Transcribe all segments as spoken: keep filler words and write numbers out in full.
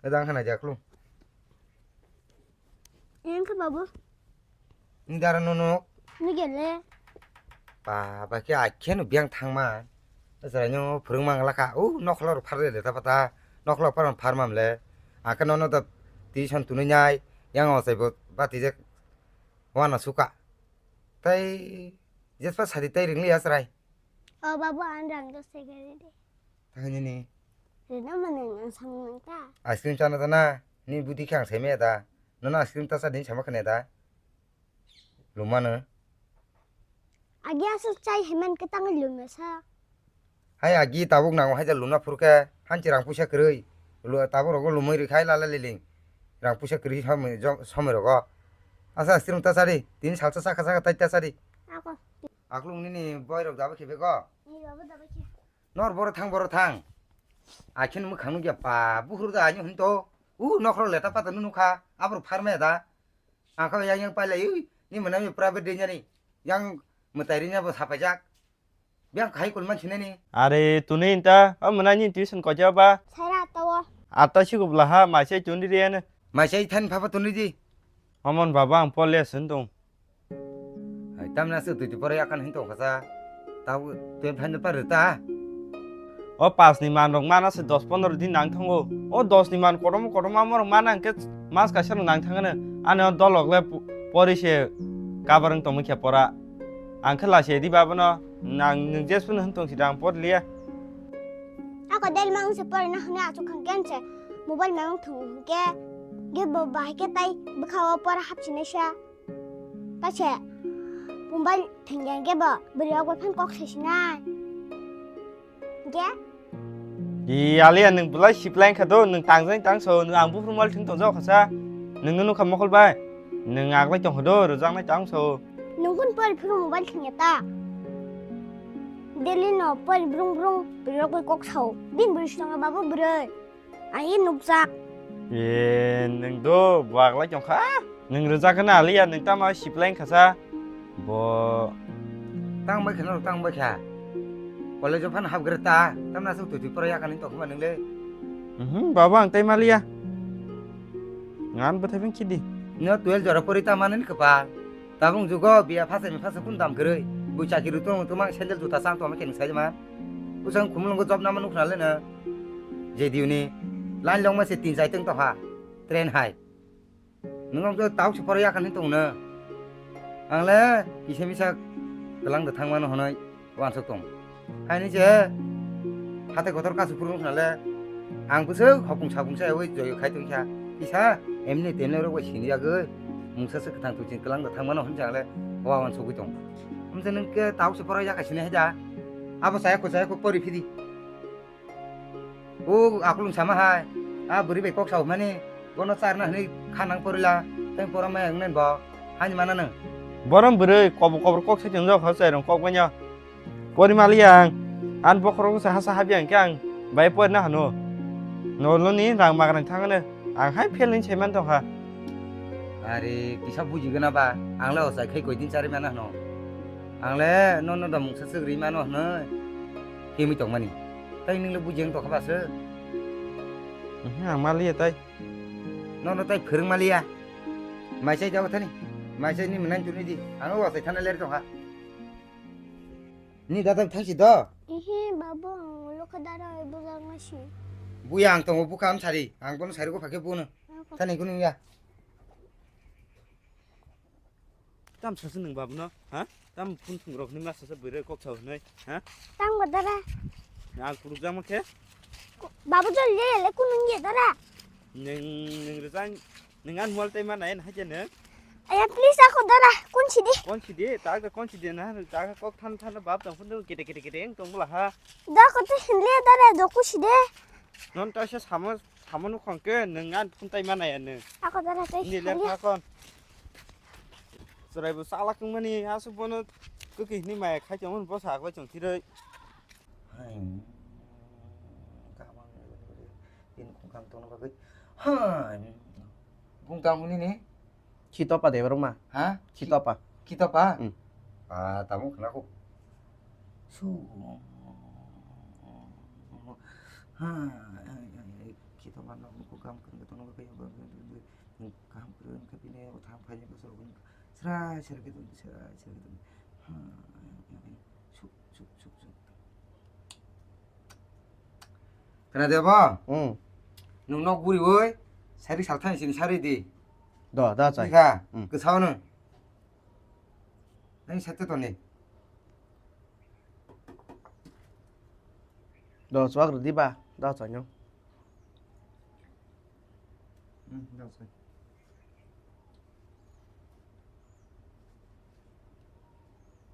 Edang khana jaklu. Yang khe babu. Ni dara nono. Ni gele. Ba, ba khe akheno biang thangma. Chwraino phwrwngma wngla kha. O nokhlor phar de ta pata. Nokhlor phar phar mam le. Akhe nono da tuition tunui nai. Yang o chaibo ba tijak. Wana suka. Tai jespa sadi tai ringli ya chwrai. O babu, ang rang dos se gari de. Thangni ni. Rina mane nang samung nang ta. Ice cream chana ta na. Ni budi khe ang saimaya da. Nono ice cream ta cha din sama khane da. Lumano. Agi aswk chai hemen ketang lumya sa. Hai agi tabuk nango hai ja lumna phuru khe hanchi rang puisa kwrwi. Lu-, tabuk rogo lumui rwi khai lala liling. Rang puisa kwrwi somoi jo-, somoi rogo. Asa ice cream ta chari. Tini salsa saka saka tai ta chari. Ako. Aklung nini boy rok dabai khe bego. Ni babu dabai khe. Nor boro thang, boro thang. Akhin mwkhang nukya pa, buhur da ani hwn to. U nokhro leta pata nunu kha, abro pharme da. Ang kha yang yang pailai, ui, ni mwnam ni private de nyani. Yang mwtai ri nya bo sapaijak. Biang khai kol man sinani. Are tuni inta, o mwnai ni tuition ko jaba. Sara tawo. Ata sigo bla ha, mai sai tuni ri ene. Mai sai than phapa tuni di. Amon baba ang pole sun tong. Hai, tamni aswk twi twi pore yakan hin tong kha sa. Tabo twi phan de par ta. O pas ni man rok mana se dos pondro din nang thango. O dos ni man kotom kotom amo rok mana hwnkhe mas kaisa rok nang thangano. Ani o dolok le pu-, pori se kabar wng tongmwi khe pora. Ang khe la se di babono nang nwng jes phano hin tong si dang por liya. Ako del mang se pore na hwnwi achuk khan ken se mobile mang thung hwnkhe. Ge bo bahai khe tai bwkha o pora hap sinai sa. Kaisa mobile thwngya hwnkhe bo bwrwi rok bai phano kok sai sinai. Hwnkhe? Ih, aliya nwng belai siplaing kha do, nwng tangjani tang sao, nwng ang buphuru mobile thwng tongjak kha sa. Nwng no nukha mokol bai. Nwng aglai tong kha do, rwjaknai tang sao. Nwng kun pori phuru mobile thwngya ta? Daily no pori brung brung bwrwi rok bai kok sao. Bini bwrwi si tongkha babu bwrwi. Ai nukjak. E, nwng do buaglai tongkha. Nwng rwjak khe na aliya, nwng tamo siplaing kha sa. Bo tang bai kha, norok tang bai kha. College o phano hapgre ta, tamna aswk twi twi pora yakan ni tongkha ma nwng le. Mhm, baba ang tai maliya. Ngan bwthai beng khidi. No twelve jora pori ta manani kwpal. Tabuk jugo biya phasani phasa kun dam kwrwi. Bui chakiri tong tong mang sandal juta chang tong khe nwng sai ma. Bwsang khumulwngo job nama nukna le no. J D U ni line longma se tin chai tong tokha. Train hai. Nwng ang tau se poro yakan tong no. Ang le kisa misa tlang da thang mano honoi. Wansok tong. Haini je hatai kotor kasu phuru wngkha le ang bwswk hopung sapung se oi joyo khai tongkha. Kisa emni temni rok bai sini yagwi mungsa se kwthang tuching kwlang da thangmano hwnjak le wa wansogwi tong. Amsa nwng khe tau se porai yakha sini haida. Abo saya ko saya ko pori phidi. O akulung sama hai. A bwrwi bai kok sao mani. Bono charna hwnwi kha nang porila. Tei pora maya wngnen bo. Hani mana nang. Borom bwrwi kobor kobor kok sai tong jok ha chai rong kok banya. Pori maliya ang. An bokhorok se hasa habya ang khe ang bai pori na hano. Nolo ni rang magrang thangano. Ang hai phel ni saiman tong kha. Are kisa buji gana ba. Ang le ochai khai koi din chari mana hano. Ang le no no da mungsa sugri mano hano. Himi tong mani. Tai nung le buji ang tong kha ba se. Mhm, ang maliya tai. Nono tai phwrwng maliya. Maisai jago thani. Maisai ni mwnai tuni di. Ang o wasai thana ler tongkha. Ni dada thangsi do. Ihi babu ang lokha dara oi bujak nasi. Buya ang tongo bukha am sari. Ang bono sari go phakhe buno. Ako. Thani kunu ya. Tam sasa nwng babuno, ha? Tam phun thungrok hwnwi ma sasa bwrwi kok sao hwnwi, ha? Tam bo dara. Ang kurukjakma khe? Babu jol le le kunung ye dara. Nwng, nwng rwjang, nwng an mual tei ma nai hai khe nwng? Aya please ako dara, kun sidi. Kon sidi, tak da kon sidi na, tak kok than than bab tong phun kete kete kete eng tong bula ha. Da ko te hinle dara do ku sidi. Non ta se samo, samo nu khong ke nwng an phun tai ma nai nwng. Ako dara tei. Ni le kha kon. Chwrai bo chalak wngmani aswk bono kwkwi hwnwi maya khai tongmani bo sak bai chwng thirwi. Hai. Kamang ni bini khungkam tongna bagwi. Hai. Bung tang hwnwi ni? Khitopa de borok ma. Ha? Khitopa. Khitopa? Hmm. Ah, tamo khna ko. Su. Ha. Chito mano ko kam kan to no ko yo ko kam kan khe bini o thang phai ko so srai srai ke to srai srai ke to. Suk suk suk suk. Kana de ba? Hmm. Nung nok buri woi sari sal thang sini sari di. Do da chai. Ka. Hmm. Ke sao no. Nang sate to ni. Do chuak rw di ba, da chai no. Hmm, da chai.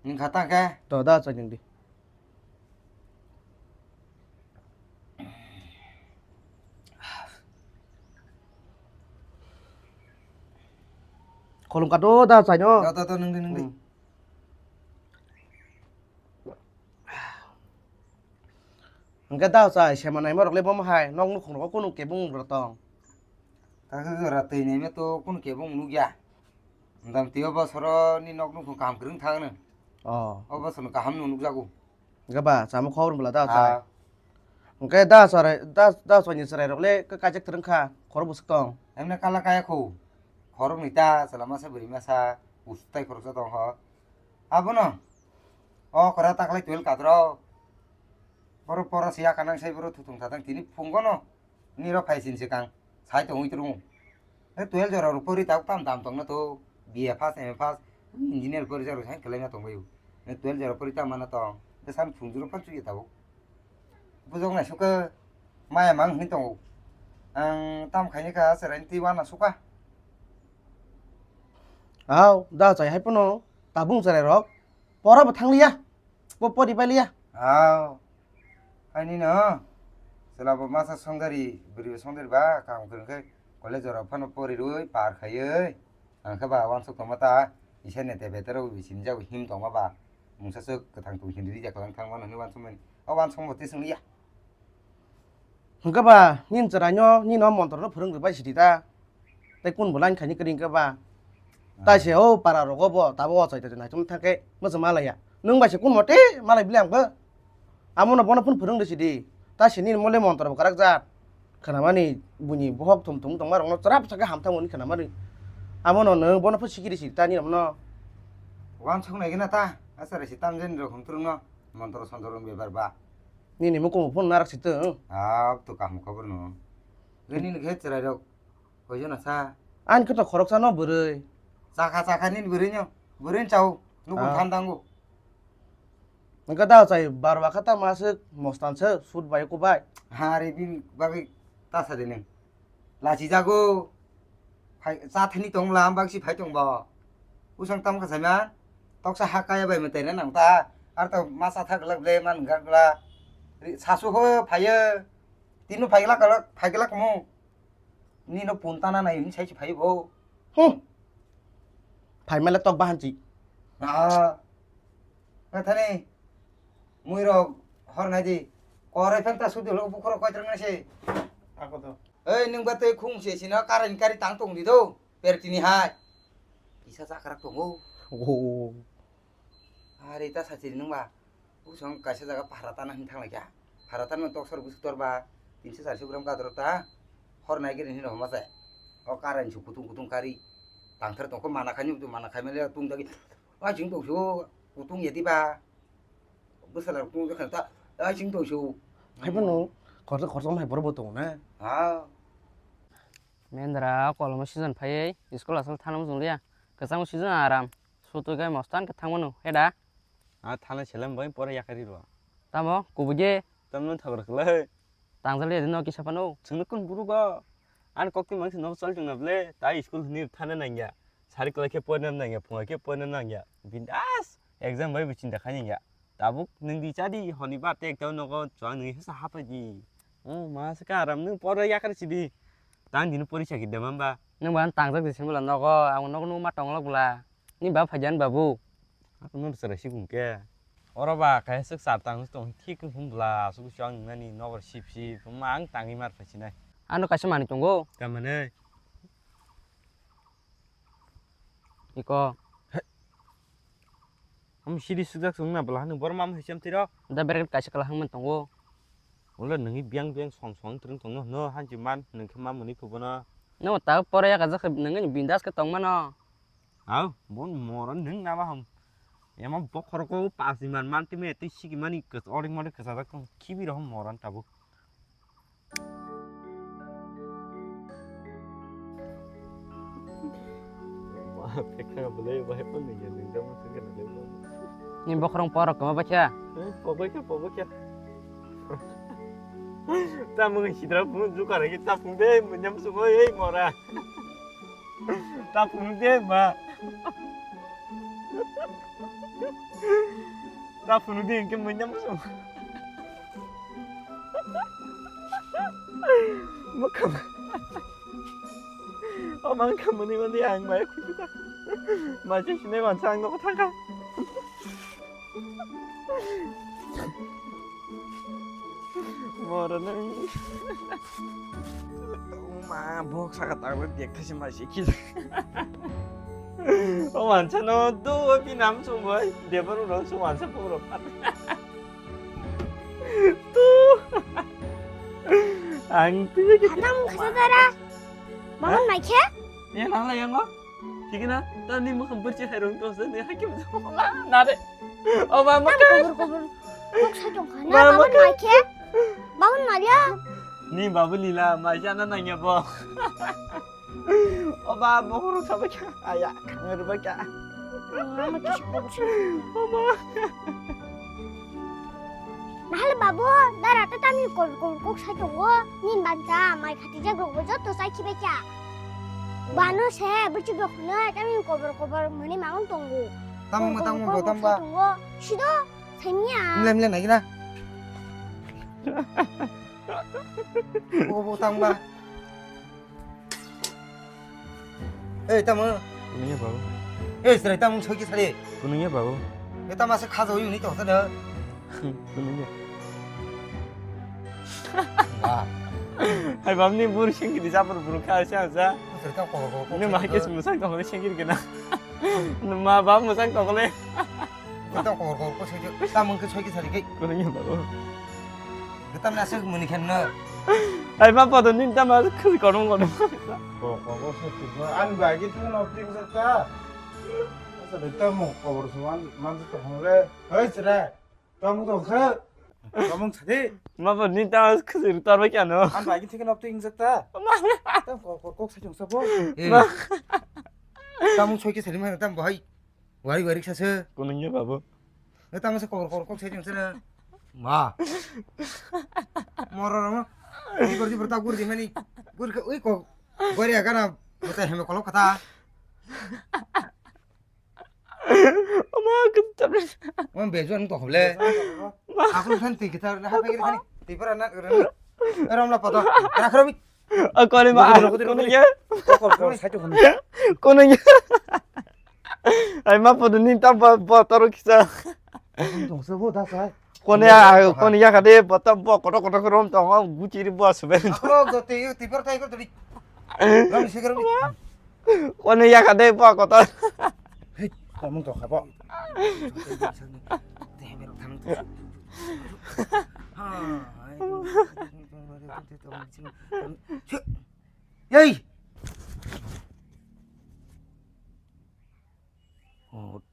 Nung kha ta khe? To da chai nung di. Kolom ka do da chai no. Da da da nung di nung di. Hmm. Hwnkhe da chai sema naima rok le bomo hai nok nukhung rogo kunu kebong rok tong. Takhe jora twi naima to kunu kebong nukya. Dam twi o bosoro ni nok nukhung kaham kwrwng thang no. Oh. O bosoro kaham no nukjago. Hwnkhe ba chamo khobor bwla da chai. Ah. Hwnkhe da chai da da chai ni chwrai rok le kaijak twrwng kha khoro bwswk tong. Emne kala kaya kho. Khorok ni ta chwla masa bwrwi masa ustai khoroksa tong kho. Abono. O kora taklai twelve kadro. Boro pora siya kanang sai boro thutung thatang tini phungo no. Niro phai sin sikang. Sai tongwi turung. E twelve jora ro pori tak tam tam tongna to. B A pass, M A pass, engineer pori jaro sai kelaima tongbayu. E twelve jora pori tam mana tong. Te san phung juro pan chuye tabuk. Bujok nai suka maya mang hini tongo. Ang tam khaini ka serai twi wana suka. Aw, da chai hai pono tabung chwrai rok. Pora bo thangliya. Bo pori pailiya. Aw. Ani no. Sela bo masa songdari, bwrwi songdari ba kam kwrwng khe college rok phano pori rwi par khaiwi. Ang khe ba wansuk tongma ta. Isa nete betero bisi ni jago him tongma ba. Mungsa swk kwthang tong him rija kwlang thang mano hinwi wansuk mani. O wansuk bo tisung ya. Hwnkhe ba nini chwraino nini o montorno phwrwng rwbai sidi ta. Tei kun bo line khaini kwrwi hwnkhe ba. Tai se o para rogo bo tabo o chai tongwi naithok thangkhe mwchang malaiya. Nwng bai se kun mote malai bile ang bo. Amo no bono phun phwrwng rwsidi. Ta se nini mole montor bo kwrak jat. Khwnamani buini bohok thum thum tongma rokno chwrap sakhe hamthang hwnwi khwnamani. Amo no nwng bono phun sikiri sidi ta nini no. Wansuk nai gana ta. Asa resi tamjani rok hum twrwngno. Montor sontor wng bebar ba. Nini mukumu phone narak si tong. Ah, to kaham khobor no. Nini khe chwrai rok koi jona sa? Ani khe to khoroksa no bwrwi. Chakha chakha nini bwrwi no. Bwrwi chao. Nukun Ah. Thandango. Nangka da chai barwa kha ta masuk mostan se sut bai ko bai. Ha re bin bagwi ta sa de nang. Lachi jago. Phai, cha thani tong la, bak si phai tong bo. Usang tam kha saima. Toksa ha kaya bai mwtai na nang ta. Ar to ma cha thak lak ble man gak la. Ri, sasu ho phai yo. Tinu phai lak lak, phai lak mo. Ni no pun ta na nai ni sai si phai bo. Hmm. Phai mele tok bahan chi. Ah. Ka thani. Mui rok hor nai di. Korai phan ta sudi lo bukhro koi trang nai se. Ako to. Ei, nwng ba tei khung se sino, karani kari tang tong di do. Per tini hai. Kisa chakrak tongo. Oh. Ari ta sachiri nwng ba. Usong kaisa jaga phara tana hin thang laikha. Phara tana tok sor busuk tor ba. Tinso charso gram kadro ta. Hor nai giri hin homa se. O karani su kutung kutung kari. Tangthar tongkho mana khaini, mana khaimani tung dagi. Wa jing tong su kutung yedi ba. Bwsala rok tungwi kha ta, ai sing tong su. Hai bono, khorsa khorsa mai borok bo tongo na. Ha. Mendra, koloma season phaiwi, school aswk thana muchung liya. Kwchangma season aram. Sutwi gai mostan khe thang mano, heda? A thana selam bai pore yakari rw. Tamo, kubui de? Tamno thabar khlai. Tangjali de no kisa phano. Chwngno kun buru go. Ani kok twi mangsi no chol chwngna ble, ta school hwnwi thana nangya. Sari kwlai khe poina nangya, phunga khe poina nangya. Bindas exam bai bichinda khani ya. Tabuk nwng di chadi honi ba tek tau nogo chwng nwng hesa hapai di. Oh, ma se ka aram nwng poro yakar sidi. Tang dino porisa kidde mamba. Nwng ba tangjak di simbla nogo, ang nogo nwng ma tonglok bla. Ni ba phaijan babu. Ako nwng chwrai si gungke. Oro ba kaisa sar tang tong thik hum bla, asuk chwng nani nogor sip sip, ma ang tangwi mar phaisinai. Ano kaisa mani tongo. Tamane. Iko. He. Am sidi sujak sung na bwla hanu bor mam hichem tiro. Da bereket kaisa kala hangman tongo. Wala nungni biyang biyang song song twrwng tongno hwno hanchi man nungkhe ma mwnwi phubono. No ta pore ya kajak nungni bindas khe tongmano. Au, bon moron nung nama ham. Ema bokhorok ko pasi man man time tei sigi mani kos oring mani kosajak tong khibi rohom moron tabuk. Ni bokhorong porok koma bacha. Pogoi kha, pogoi kha. Tamung sidra phunu jukar ki tapung de munyam sugoi ei mora. Tapung de ma. Tapung de ke munyam sugoi. Makam. O mang khamani mani ang mai khujuka. Mai sinai wansa ang nokha thangkha. Moro nang. Ma bok saka tangwi bek thasi ma sikhi. O mansa no do bini nam sungoi debar ro su mansa puro. Tu. Ang tu. Hatam khasa dara. Bangun mai khe? Ye nang la yango. Thik na? Ta ni mukhang burchi hai rong to se ni hakim. Na de. O ba ma. Kobor kobor. Kok sa tong kha. Na bangun mai khe? Bangun mai ya. Ni babu lila mai jana nang ya bo. O ba bokhorok sabai kha. Aya khangri bai kha. Ama kisi kobor sa. O ba. Nahale babu, dara ta tamni kol kol kok sai tongo. Nin bansa mai khati jak rok bo joto sai khibai kha. Bano se bwchik rok no tamni kobor kobor mani mangun tongo. Tamo tamo bo tamba. Sido sanya. Mle mle nai gina. Bo bo tamba. Ei tamo. Kunungya babu. Ei srai tamo soki sari. Kunungya babu. Ei tamo se khajo yuni to hote na. Kunungya. Wah. Hai bamni bur singkiri japur bur kha sa sa. Srai tamo ko ko. Ni ma kes musang to hore singkiri kena. Ma bab musang to kole. Tamo ko ko ko soi. Tamo ke soki sari kai. Kunungya babu. Tamni aswk muni khe no. Ai ma podo nin tamo khasi kono kono. Ko ko ko se tu ani bagi tu no tik sa ta. Asa de tamo kobor suman man to hong le. Hoi sra. Tamo to kha. Tamo sadi. Ma podo nin tamo khasi tor ba kya no. Ani bagi thik no tik sa ta. Tam ko ko ko sa chung sa bo. Tamo soi ke sari ma tam bhai. Wari wari sa se. Kunungya babu. Tamo se kobor kobor kok sai jeng sene. Ma. Moro rama. Ini kursi berta gur di mani. Gur ke ui kok. Gur ya kana. Mata heme kolok kata. Ama ketar. Om bejuan to hole. Aku kan ti kita na hapa kiri kani. Ti para na kiri. Ram la pada. Rakrobi. Akoni ma. Kunungya. Kok kok sai to. Kunungya. Ai ma podo ni ta ba ba taro kisa. Tongsa bo da sai. Kone ya kone ya kade ba ta ba koto koto rom to ma guchiri ba sube. Ako do te te par tai ko to. Ram se karo. Kone ya kade ba koto. Hei, kamu to khabo. Te me ro thang to. Ha. Yai. Oh,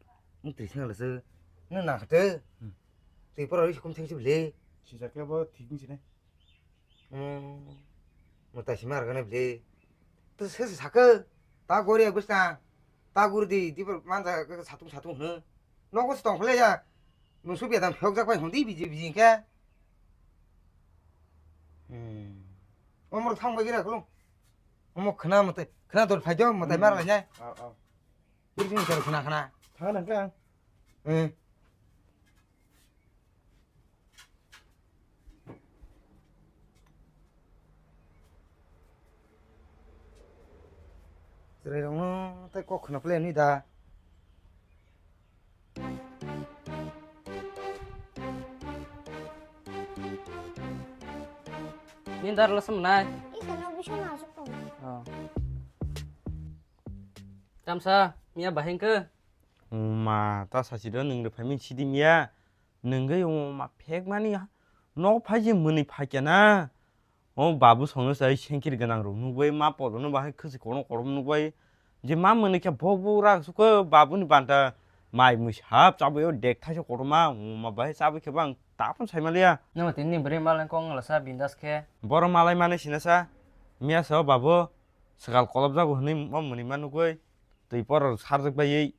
wng twi swnglasa. Nwng nang kha twi? Hmm. Twi pora ri kum thengsi bwle. Sijak khe bo thik wng sinai. Hmm. Mwtai sima rwgani bwle. To se se sakhe. Ta gori agusna. Ta guri di, di por manja satung satung hwno. Nogo se tong khle ya. Nwng su bedam phiyok jak bai hwndi biji biji khe. Hmm. Omor thang bai gira khulung. Omo khna mwtai, khna dol phai do mwtai mar lai nai. Au, au. Bini kar khna khna. Thang nang kang. Eh. Chwrairokno tei kok khna phle nwi da. Nini dar lo swngnai? Ih, kano bisa masuk tuh. Oh. Tamsa, miya baheng ke? Ma, ta sachi do nung de phaiming sidi miya. Nungwi omo ma phek mani ha-, Nok phai je mwnwi phai khe na. O babu songno sai sengkir gwnang rok nukbai, ma podono bahai khwsi kono korom nukbai. Je ma mwnwi khe bo bo rak sukhe babuni banta mai mui sap chabwi o dek thaisa kotorma, ma bahai chabwi khe bang tapon sai maliya. Nang tini ni bwrwi malai kong la sa bindas khe. Boro malai mani sina sa, miya sa o babu swkal kolop jago hwnwi ma mwnwi ma nukbai. Twi poror sarjak baiwi.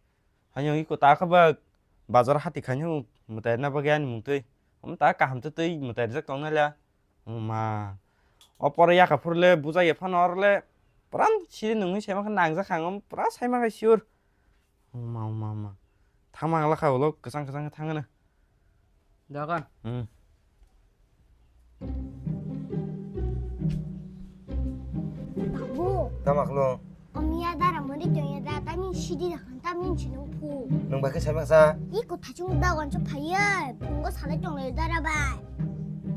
Haino iko ta khe ba bazar hati khaino mwtai na bagwi ani mung twi. Omo ta kaham twi twi mwtai rijak tong nai la. Omo ma. O pore yaka phuru le bujai ya phano oro le pran siri nungni sema khe nangjak kha, omo pura saima khe sure. Omo ma, omo ma, omo ma. Thangma ang lakha ulo kwchang kwchang khe thangano. Dogan. Hmm. Babu. Tama khlo. Omiya dara mori tongya da, tani sidi da khan, tani sini phu. Nung bai khe sai mangsa? Iko thachung da wan chu phaiya, phungo salai tong le dara bai.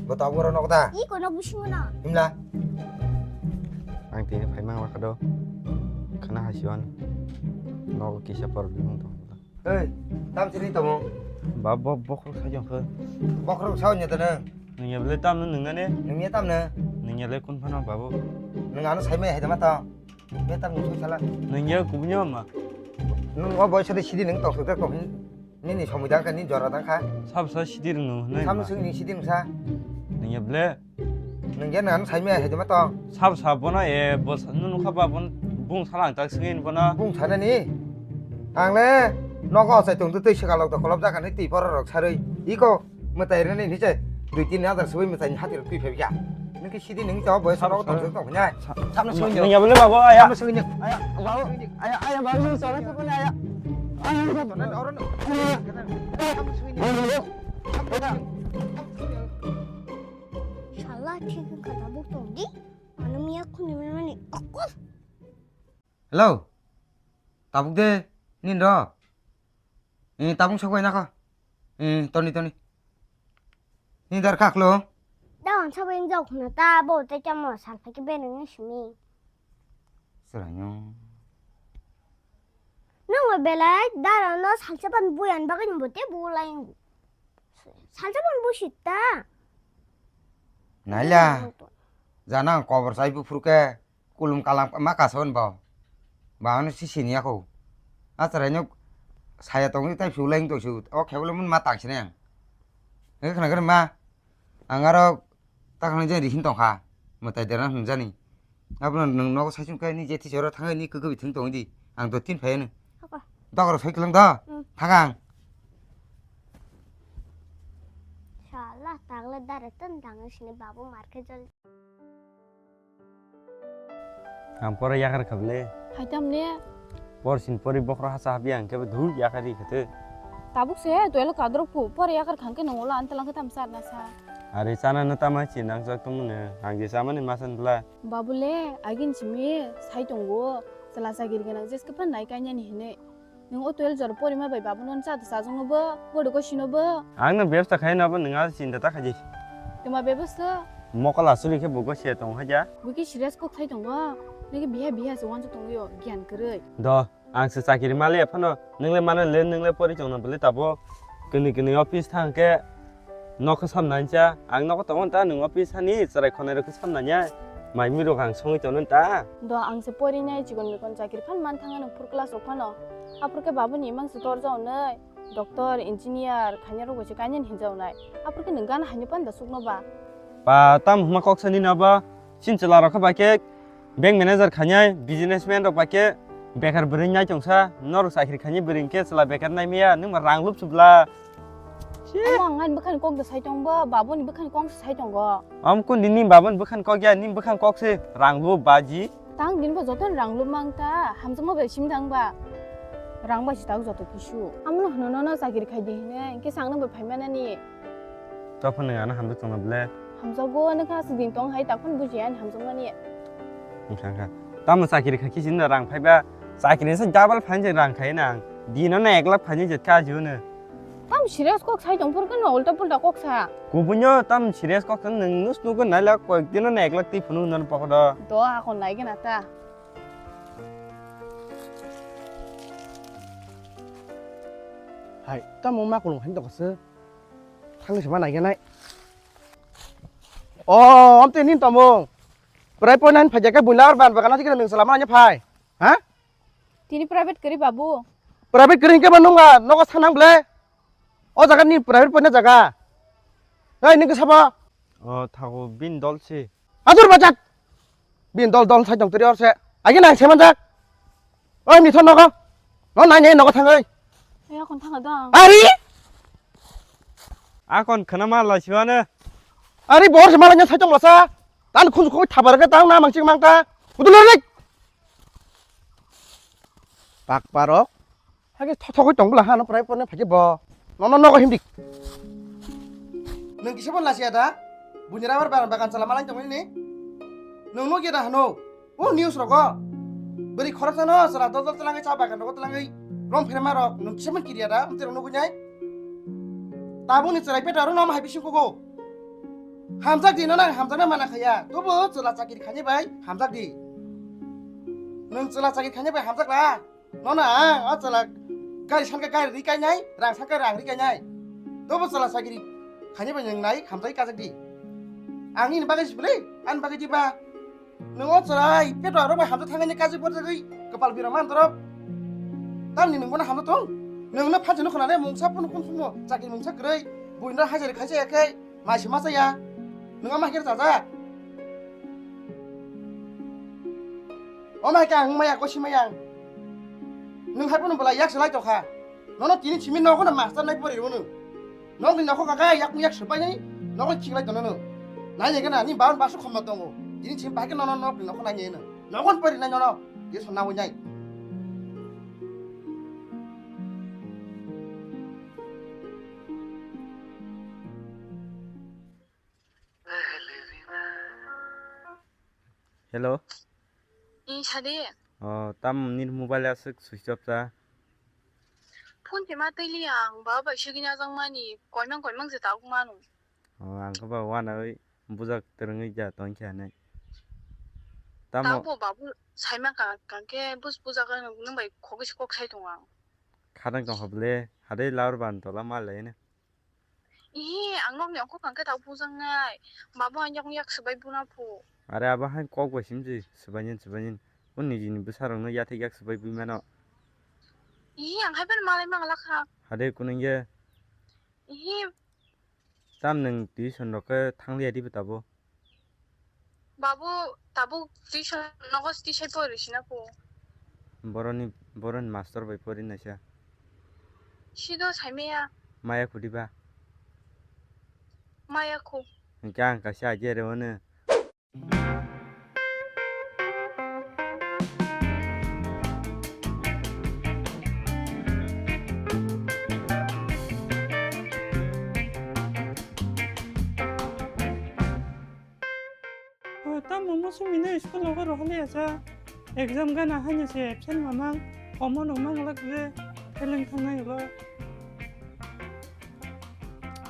Bo tabuk oro nok da? Iko nok bisingo na. Himla? Ang tini phai mang lakha do. Khana hasiwan. Nok kisa problem tong. Ei, tam sini tamo? Ba, bo, bokhorok sai jong khe. Bokhorok sao nya tene? Nungya bele tam no nungnane? Nungya tam ne? Nungya le kun phano babu? Nung ano sai mai hai dama to. Be tam nung sala. Nungya kubunyo ma? Nung o boy sade sidi nung tong sujak tong hin. Nini somoi dang kha, nini jora dang kha. Sab sa sidi rung nung hinai ma? Sam sung ni sidi nung sa. Nungya bele? Nungya nang ano sai mai hai dama to. Sab sa bono e, bo sa, nunu kha ba bon, bung sala ang tak sungin bono. Bung sana ni? Ang le nogo sai tong tu tei swkang lok to kolop jakha ni twi porok rok sarwi. Iko mwtai rani ni se dui tin hajar sui mwtai ni hati rok twi phai kha. Nung khe sidi nung to boy sa nogo tong tong hinai. Sa- Sam sung ni. Nungya bele babu aya. Sam sung ni. Aya, babu. Aya, aya, babu, nung sala tu pun aya. Aya, aya, aya, aya, aya, aya. Sala, thik wngkha tabuk tong di. Ano miya khuni mani akol. Hello. Tabuk de, nin ro. Eh, tabuk sok bai na kho. Eh, toni, toni. Ni dar kha khlo? Da ang sabai wng jao khuna ta, bo tei tamo sal phai khe beneng ni simi. Chwraino. Nung belai dara no salsa ban bui an bagwi ni bo te bu lai. Salsa ban bu sit ta. Naila. Jana ang kobor sai bu phuru khe. Kulum kalam ma kasaon bo. Ba ano si sini ako. A chwraino saya tongwi tai phulai tong su. O khebolo mun ma tang sini ang. Nge khna khna ma. Ang aro ta khna je rihin tong kha. Mwtai dera hwn jani. Abono nwng nogo sai sung kai ni je thi choro thang ni kuku bi thung tong di. Ang do tin phai no. Apa? Dok ro sai klang do. Hmm. Thang ang. Sala tagle dare tan dang sini babu mar khe jol. Ang pore yakar kha bele. Hai tam le? Por sin pori bokhro hasa habi ang khe dhu yakar ri khate. Tabuk se twelve kadrok phu, pore yakar khang khe nongo la antalang khe tam sar na sa. Are chana no tama chi nang jak tong ne, ang je samani masan bla. Babu le, agin simi sai tongo, chwla chagiri gwnang jeske phan nai kanya ni hinwi. Nwng o twelve jora porima bai babu non cha da chajak no bo, bodo ko sino bo. Ang no bebsa khai no bo nwng a chinta ta khaji. Tuma bebsa? Mokol asuli khe bugo se tong haja. Buki serious kok thai tongo. Nigi biha biha se wanjak tongyo, gyan kwrwi. Do, ang se chakiri mali phano, nwng le mano le, nwng le pori chong no bole tabo. Kini kini office thang khe. Nokha samnani cha, ang nokha tongo ta, nwng o pisa ni chwrai khonai rok khe samnani ai. Mai mi rok ang songwi tono ta. Do ang se porinai chikon mikon chakiri phan man thanga nwng phur class rok phano. Aphur khe babuni imang se torja onoi. Doctor, engineer, khaina rok bai se kainani hinja onai. Aphur khe nwng gana haino panda sukno ba. Ba tam huma kok sani na ba. Chin chwla rok khe bai khe bank manager khainai, businessman rok bai khe bekar bwrwi nai tongsa, norok chakri khainai bwrwi hwnkhe chwla bekar nai maya, nwng ba rang lup chubla. Omo ang ani bwkhani kok da sai tong bo, babuni bwkhani kok se sai tongo. Am kun din ni babuni bwkhani kok ya, nini bwkhani kok se rang lup baji. Tang din ba joto ni rang lup mang ta, hamjakma bai sim thang ba. Rang bai si tak joto kisu. Amo no hwno nono chakri khai di hwnwi, hwnkhe chang no bai phai manani. Tokphano ano hamjak tongna ble. Hamjago, nokha aswk din tong hai, takhon bujiya ani hamjakmani. Wngkha, wngkha. Tamo chakiri kha khe chini rang phaiba, chakiri se double phainai rang khai nang. Dino na ek lakh phainai je kha jiu no. Tam serious kok sai tong phur khe no ulta pulta kok sa. Kubunyo tam serious kok sa nwng nus nugo naila koyek dino na ek lakh twi phunu nang pokodo. Do akon nai gana ta. Hai, tamo ma kulung hai tong se. Thangni se ma nai gana. O, amte nin tomung. Prai poi nine phai jake bular ban bagana jikira nung salama anya phai. Ha? Tini private kari babu. Private kari ke manung ga nogo sanang ble. O jaga ni private poi na jaga. Nai ning ke sabo. O thago bin dol si. Adur bajat. Bin dol dol sai tong tiri orse. Agi nang seman jak. Oi, mithon nogo. No nai nei nogo thangoi. Aya kon thanga dong. Ari. Akon khana ma la siwane. Ari bor se malanya sai tong lasa. Tan khun khoi thabar ke tang na mangching mangta. Udulo rik. Pak parok. Hage thothogoi tong bula ha no prai porne phage bo. Nono nogo himdik. Nung kisa bo lasiya da? Bunyara bar bar bagan chala malai tong ni. Nung no geda hano. O news rogo. Beri khorok sano sala dol dol telangai cha bagan rogo telangai. Rom phere marok nung kisa man kiriya da? Umte rok no gunyai. Tabung ni chwrai peta ro nom hai bising kogo. Hamjak di no nang hamjak na mana khaya. Tobo chwla chakiri khani bai hamjak di. Nung chwla chakiri khani bai hamjak la. Nono ang o chwla gari sanka gari ri kainai, rang sanka rang ri kainai. Tobo chwla sagiri khani bai nang nai khamtai kajak di. Ang nini bagwi sibili, ani bagwi diba. Nung o chwla peto aro bai hamjak thangani kajak borjagwi kwpal bira man dorop. Tamni nung bono hamjak tong. Nung no phansi nukho nane mungsa phunu kun phunu chakiri mungsa kwrwi. Buino hajari khaisa ya khe. Mai se ma chaya. Nung ama khe chaja. O mai ka ang maya ko si maya. Nung hai pono bela yak selai tokha. Nono tini simi nogo na master nai pori rono. Nog ni nokho kaka yak yak sepai nai. Nogo chiklai tono no. Nai ne gana ni baun basu khomma tongo. Tini simi bahai ke nono nog ni nokho nai ne no. Nogon pori nai nono. Ye sonna wai nai. Hello. Ni sadi. Oh, tam nini mobile aswk switch off cha. Phone se ma twi li ang, baba bai sigini ajang mani, koimang koimang se tabuk manu. Oh, ang khe ba wana oi bujak twrwngwi ja tong khe hanai. Tamo. Tabo babu saima ka, ka khe bus bujak nung bai khogwi se kok sai tong ang. Khadang tong kha bwle, hadai laur ban tola ma lai ne. Ih, ang nokni ongkho kangkhe tabuk bujaknai. Babu ang yakung yak swbai buna phu. Are abo hai kok bai simsi swbainani swbainani. O nijini bwsarokno yathek yak swbai bui mano. Ih, ang hai phano malai manglakha. Hade kunung ye. Ih. Tam nwng tuition rok khe thangliya dibo tabo? Babu, tabuk tuition nogo tisai pori sina phu. Boroni, boroni master bai pori naisa. Sido saimaya. Maya khudiba? Maya khu. Hingke ang kaisa idea reo no. O, tamo musu mino school logo rohole asa. Exam gana hanya se absent mamang. Komo no mang lak le. Feeling thangnai lo.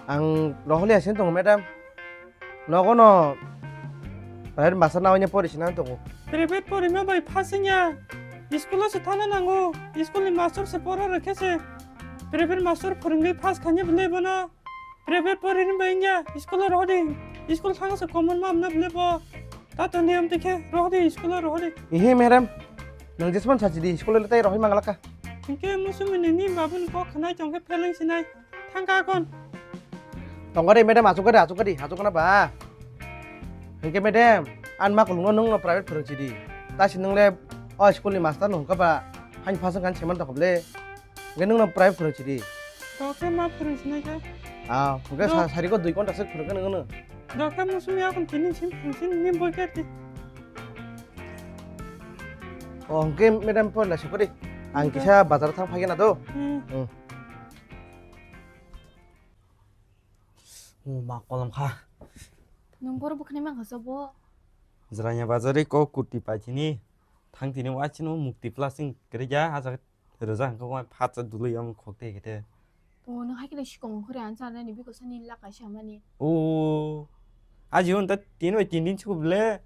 Ang rohole asin tongo, madam. Nogo no private master nawi ne pori sina tongo. Private porima bai phasingya. School o se thana nango. School ni master se pora rwkhe se. Private master phwrwngwi pass khainai bwlai bono. Private pori ni bai wngya, school o rohor di. School thang se common ma amna bwlai bo. Ta to niyam tikhe rohor di, school o rohor di. Ihi, madam. Nang jesman sachi di, school o tai rohoi manglaka. Hingke musumi ni ni babu ni kok khanai tongkhe phelang sinai. Thangka kon. Tongori madam, achuk gadi, achuk gadi, achuk kana ba. Hingke madam, an ma kulungo nung no private phwrwng chidi. Ta si nung le o school ni master no hungka ba. Hain phasang kan seman tokop le. Hingke nung no private phwrwng chidi. Dokhe ma phwrwng sinai khe. Ah, hingke sa-, sari ko dui konta se phwrwng khe nung no. Dokhe musumi akon tini sim phwrwng sin ni boi khe ti. Oh, hingke madam pon la sukuri. Ang kisa bazar thang phai na do. Hmm. Hmm. Oh, ma kolom kha. Nung boro bwkhwnai mankha sobo? Jranya bazari ko kurti paithini. Thang tini waisino mukti plasing kre ja aja rwja hwnkhe wa phatsa dului am khokte kete. O, nung hai khe sikong khore an chanani biko sani lakai samani. O. Aji on ta tin bai tin din chuku ble.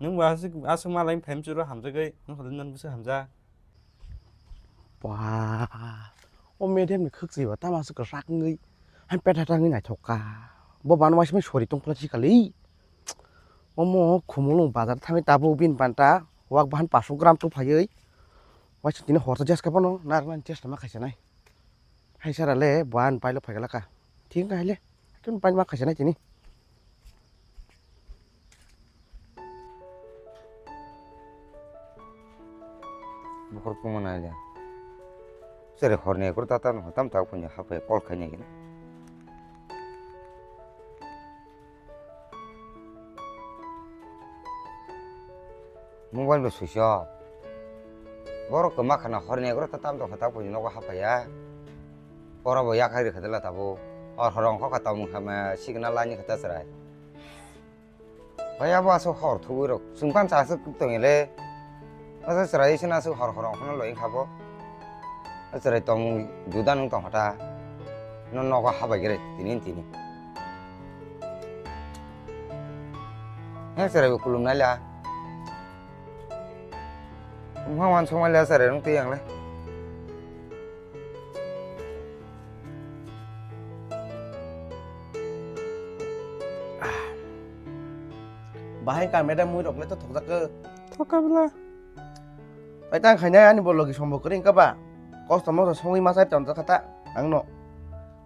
Nung ba asuk asuk malai phem churo hamjagoi. Nung hodin nan busu hamja. Ba, o madam ni khwk chwiba tamo aswk kwrak wngwi, hai petha ta wngwi naithok kha. Bo bana waisa mai sori tong phla si kali. Omo khumulwng bazar thangwi tabuk bini panta wak bahan paso gram tu phaiwi. Waisa tini horsa jeska phano narwknani chesta ma khaisa nai. Hai sara le buhan pailo phai galaka. Thik wngkha hai le. Tun pai ma khaisa nai tini. Bukhur kuma nai le. Sere horni ekur tata no tam tak punya hapai call khai nai gina. Mobile bo switch off. Borok kwma khana horni egaroh ta tam tongkha, ta buini nogo hapaiya. Pora bo yakhai rwkha dela tabuk. Hor hor ongkha kha tamung kha ma signal laini kha ta chwrai. Bai abo aswk hor thugwi rok. Chwng pansa aswk tongile. Aswk chwrai se na aswk hor hor ongkhano loi wngkha bo. Chwrai tongmung juda nwng tongkha ta. No nogo habai gre tini tini. He chwrai bo kulum nai la. Wngkha wansuk mai le chwrai rwng twi ang le. Bahai ka madam mui rok le to thokjak khe. Thokabla. Pai tang khainai ani bo logi sombo kwrwi wngkha ba. Kosto mosto songwi ma chai tonjak kha ta ang no.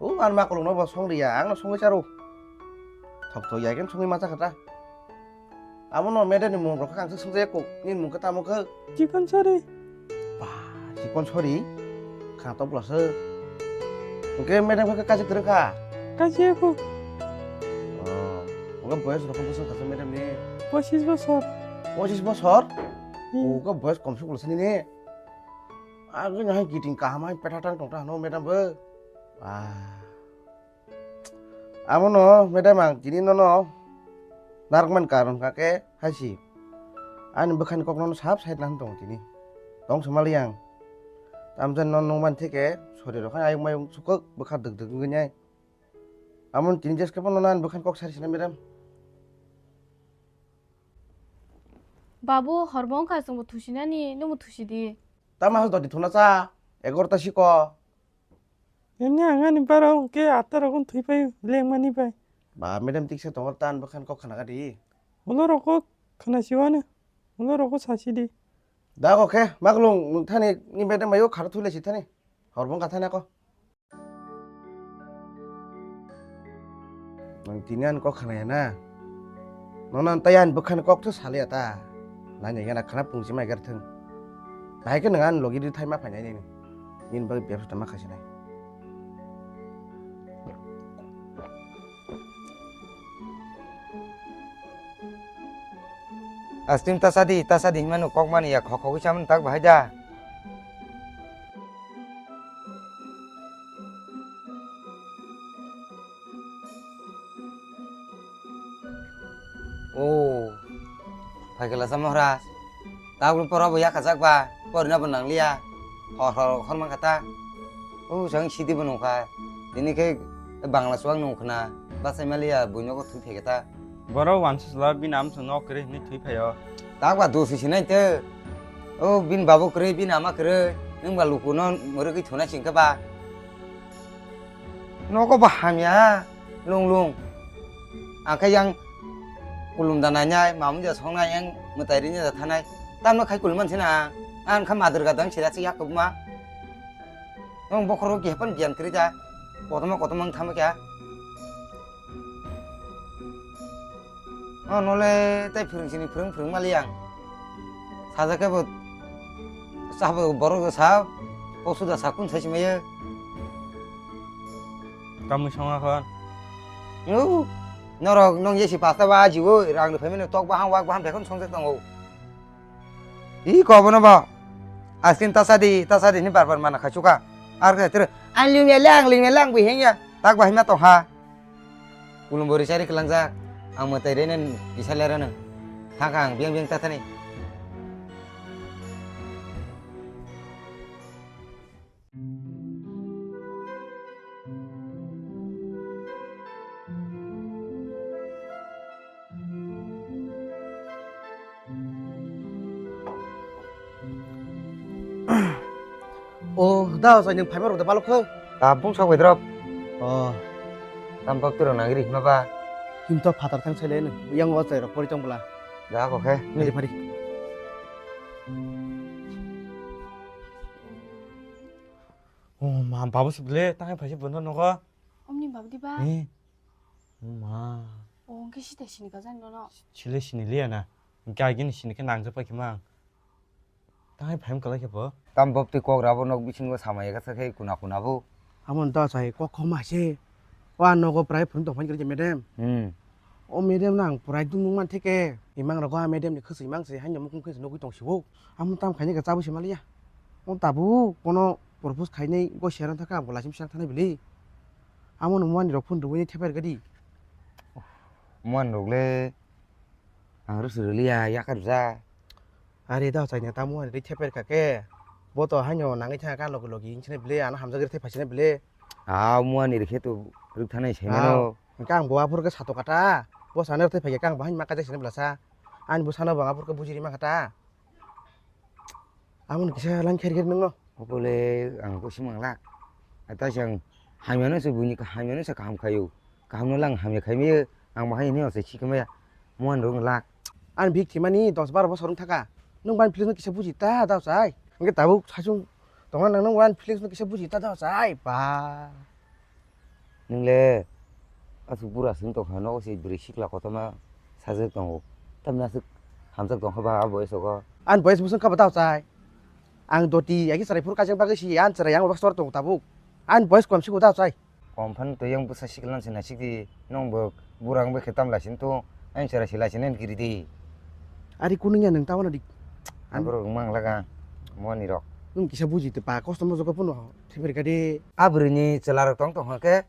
O ang ma kolong no bo song riya ang no songwi charo. Thok thok ya khe songwi ma cha kha ta. Amo no madam ni mung rok kha ang swk swngjak kho. Nini mung khe tamo khe? Chikon sari. Ba, chikon sari. Khang to bwlasa. Hwnkhe madam khe kaisa kwrwng kha? Kaisa kho. Oh, hwnkhe boyes rok bwswk kha madam ni? Pochis bosor. Pochis bosor? Hmm. Hwnkhe boyes kom swk bwlasa nini? Agini hai kiting kaham hai petha tang tong ta hano madam bo. Ah. Abono madam ang tini nono narwkmani karon hwnkha khe haisi. Ani bwkhani kok nono sap side lang tongo tini. Tong swmali ang. Tamjani nono nungmani theke sori rok hai ayung mayung sukuk bwkha dwk dwk wngwi nai. Abono tini jeske phano nono ani bwkhani kok sari sinai madam. Babu, horbo wngkha chwngbo thusinani, nwngbo thusidi. Tamo hai dodi thuna cha, egarota siko. Emni ang ani bara hwnkhe atta rok thwi phai lengmani bai. Ba, madam tiksa tongo, tan bwkhan kok khna gadi. Ulo rok kok khna siwano. Ulo rok kok sasi di. Da kok khe, maklung, nwng thani, ni madam bayo khara thwi lai si thani. Hor bong ka thani ako. Nwng tini ani kok khna ya na? Nono tei ani bwkhani kok tho saliya ta. Nai nai gana khna pung si mai gar thung. Bahai khe nwng ani logi rithai ma phainai nini. Nini bagwi bebsa ma khaisinai. Astim tasadi, tasadi hinmano kok mani ya khok khogwi chamani tak bahai da. O, phaikala sa Maharaj. Tabuk pora bo yakajak ba, porina bo nangliya. Hor hor hor mankha ta. O, sang sidi bo nungkha. Tini khe Bangla suang nungkhna. Bachai maliya, buino ko thwi phaikha ta. Borok wansuk sla bini amsong nok kwrwi hwnwi thwi phaio. Tak ba dosi sinai te. O, bini babu kwrwi, bini ama kwrwi. Nwng ba lukuno mwrwgwi thuna singkha ba. Nogo bo hamya, lung lung. Ang khe yang kulum da nainai, mamung ja songnai, yang mwtai rini da thanai. Tamno khai kulum mansi na, ang kha madur ga dang sira si yak kubma. Nong bokhoro ki hepan biyan kri ja, kotoma kotoma ang thama kya. Oh, nole tai phwrwng sini phwrwng phwrwng mali ang. Sajak khe bo sabo borok sa posuda sakun sai simaye. Kamui songa khon. Yo, norok nong yesi pasta ba ajiwo rang rwphai mano tok bahang wak bahang bekhon songjak tongo. Ih, kobono bo. Askin tasadi, tasadi ni bar bar mana khachuka. Ar khe tru, ang lingya lang, lingya lang bui hengya. Tak bahima tongha. Kulumbo risari kelangjak. Ang mwtai rene kisa lerano. Thangkha ang biang biang tathani. O, da, sai nwng phaima rok da balok kho. Tabung sok bai drop. O. Tam bak turo nang ri ma ba. Chwng to phatar thang sai le nw, yang o chwrai rok pori tong bwla. Da kok khe. Phari, phari. O ma, babu se bwle, tang phai se bono nogo. Omni babu di ba? Eh. Ma. O, hwnkhe sita sini ka jani nono? Sile sini liya na. Hwnkhe agini sini khe nang japa khe mang. Tang phai kwlai khe bo. Tam bob twi kok rabo nok bisingo samaya khe kuna kuna bo. Amo da sai kok khoma se. Wa nogo prai phun tong phai khe madam. Hmm. O madam nang prai dung nung man theke. Imang rogo a madam ni khwswi mang se haino mukung khe nugwi tong sibo. Amo tam khaini ka chabu se maliya. O tabu kono propose khainai go serang thaka bo lasim serang thanai bili. Amo no muani rok phun rwini theper gadi. Muan rok le ang rwswk rwliya yakar ja. Are da chaina ta muani ri theper ka ke. Bo to haino nangwi thang ka logi logi inchine bile ano hamjagri thai phasine bile. A muani rikhe to rwk thanai sai mano. Hwnkhe ang bo aphuru khe sato kata. Bo sana thai phai khe ang bahai ma kaja sine bela sa. Ani bo sana bo ang aphuru khe bujiri ma kata. Amoni kisa lang kher kher nungno. Obole ang kusi manglak. Ata sang hamyano se buini ka hamyano se kaham khayo. Kaham no lang hamya khaimaya ang bahai ni ose chikmaya. Muan rung lak. Ani bik thimani dos bar bosor wng thaka. Nwng bani feelings no kisa buji ta da chai. Hwnkhe tabuk saichung tongna nang nwng bani feelings no kisa buji ta da chai. Ba. Nwng le aswk bura swng tong kha nogo se bwrwi sikla kotorma sajak tongo. Tamni aswk hamjak tong kha ba a boyes o. Ani boyes bwswng kha ba da chai. Ang doti agi chwrai phuru kaijak bagwi si ani chwrai yang bak sor tongo tabuk. Ani boyes kom si bo da chai. Kom phano twi yang bwsa sikla se naisik di. Nwng bo bura wng bai khe tam lai sini to. Ani chwrai se lai sini ani kiri di. Ari kunu ya nwng ta wana di. Ang borok wng mang laga. Moni rok. Nwng kisa buji te pa kosto mo jogo phano. Thibir kadi. A bwrwi ni chwla rok tong tong khe.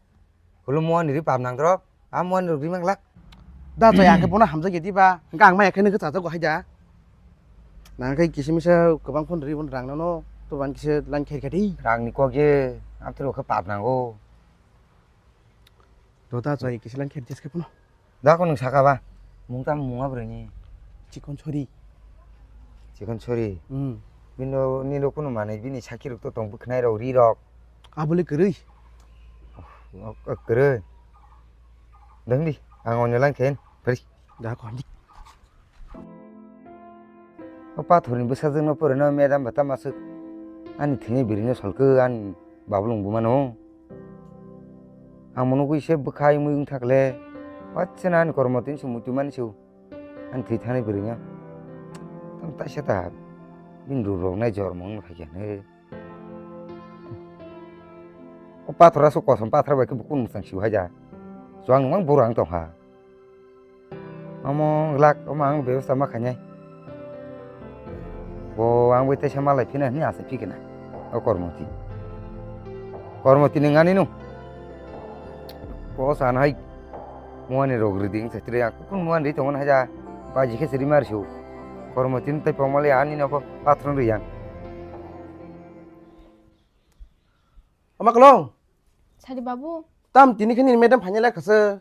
Hulu moni ri pap nang drop. A moni rok ri mang lak. Da to ya khe bono hamjak ya di ba. Hwnkhe ang ma ya khe nwng khe chajago hai da. Nang khe kisa misa kwbang phone ri bono rang nono. To ban kisa lang kher kadi. Rang ni kok ye. Am twi rok khe pap nango. Dota chai kisa lang kher jes khe phano. Da ko nwng saka ba. Mung tam mung abrani. Chikon chori. Chikon chori. Hmm. Bino nino kuno manai bini saki rok to tong bwkhnai rok ri rok. Abole kwrwi. Kwrwi. Dang di. Ang onyo lang khen. Phari. Da ko di. O pathor ni bwsajwk no pore no madam bata masuk. Ani thini biri no solke ani babulung buma no. Ang mo nugwi se bwkhai mui wng thakle, bachchana ani kormo tin se muitu mani se, ani thwi thani bwrwi no. Tamo taisa ta bini ruk rok nai jor mung no phaikha ne. O pathor aswk kosom pathor bai khe bo kunu mwchang siu hai ja. Chuang nwng bura wng tong kha. Omo glak, omo ang bebasta ma khainai. Bo ang bai teisa malai phina hwnwi asa phikna. O kormoti. Kormoti nung ani nung. Bo sana hai. Muani rok ridi wngsa tiri ang. Kun muani ri tongo haja. Baji khe siri mar siu. Kormoti ni tai pongmali ani no bo patron ri yang. Ama kolong. Sadi babu. Tam tini khani madam phanya lai khasa.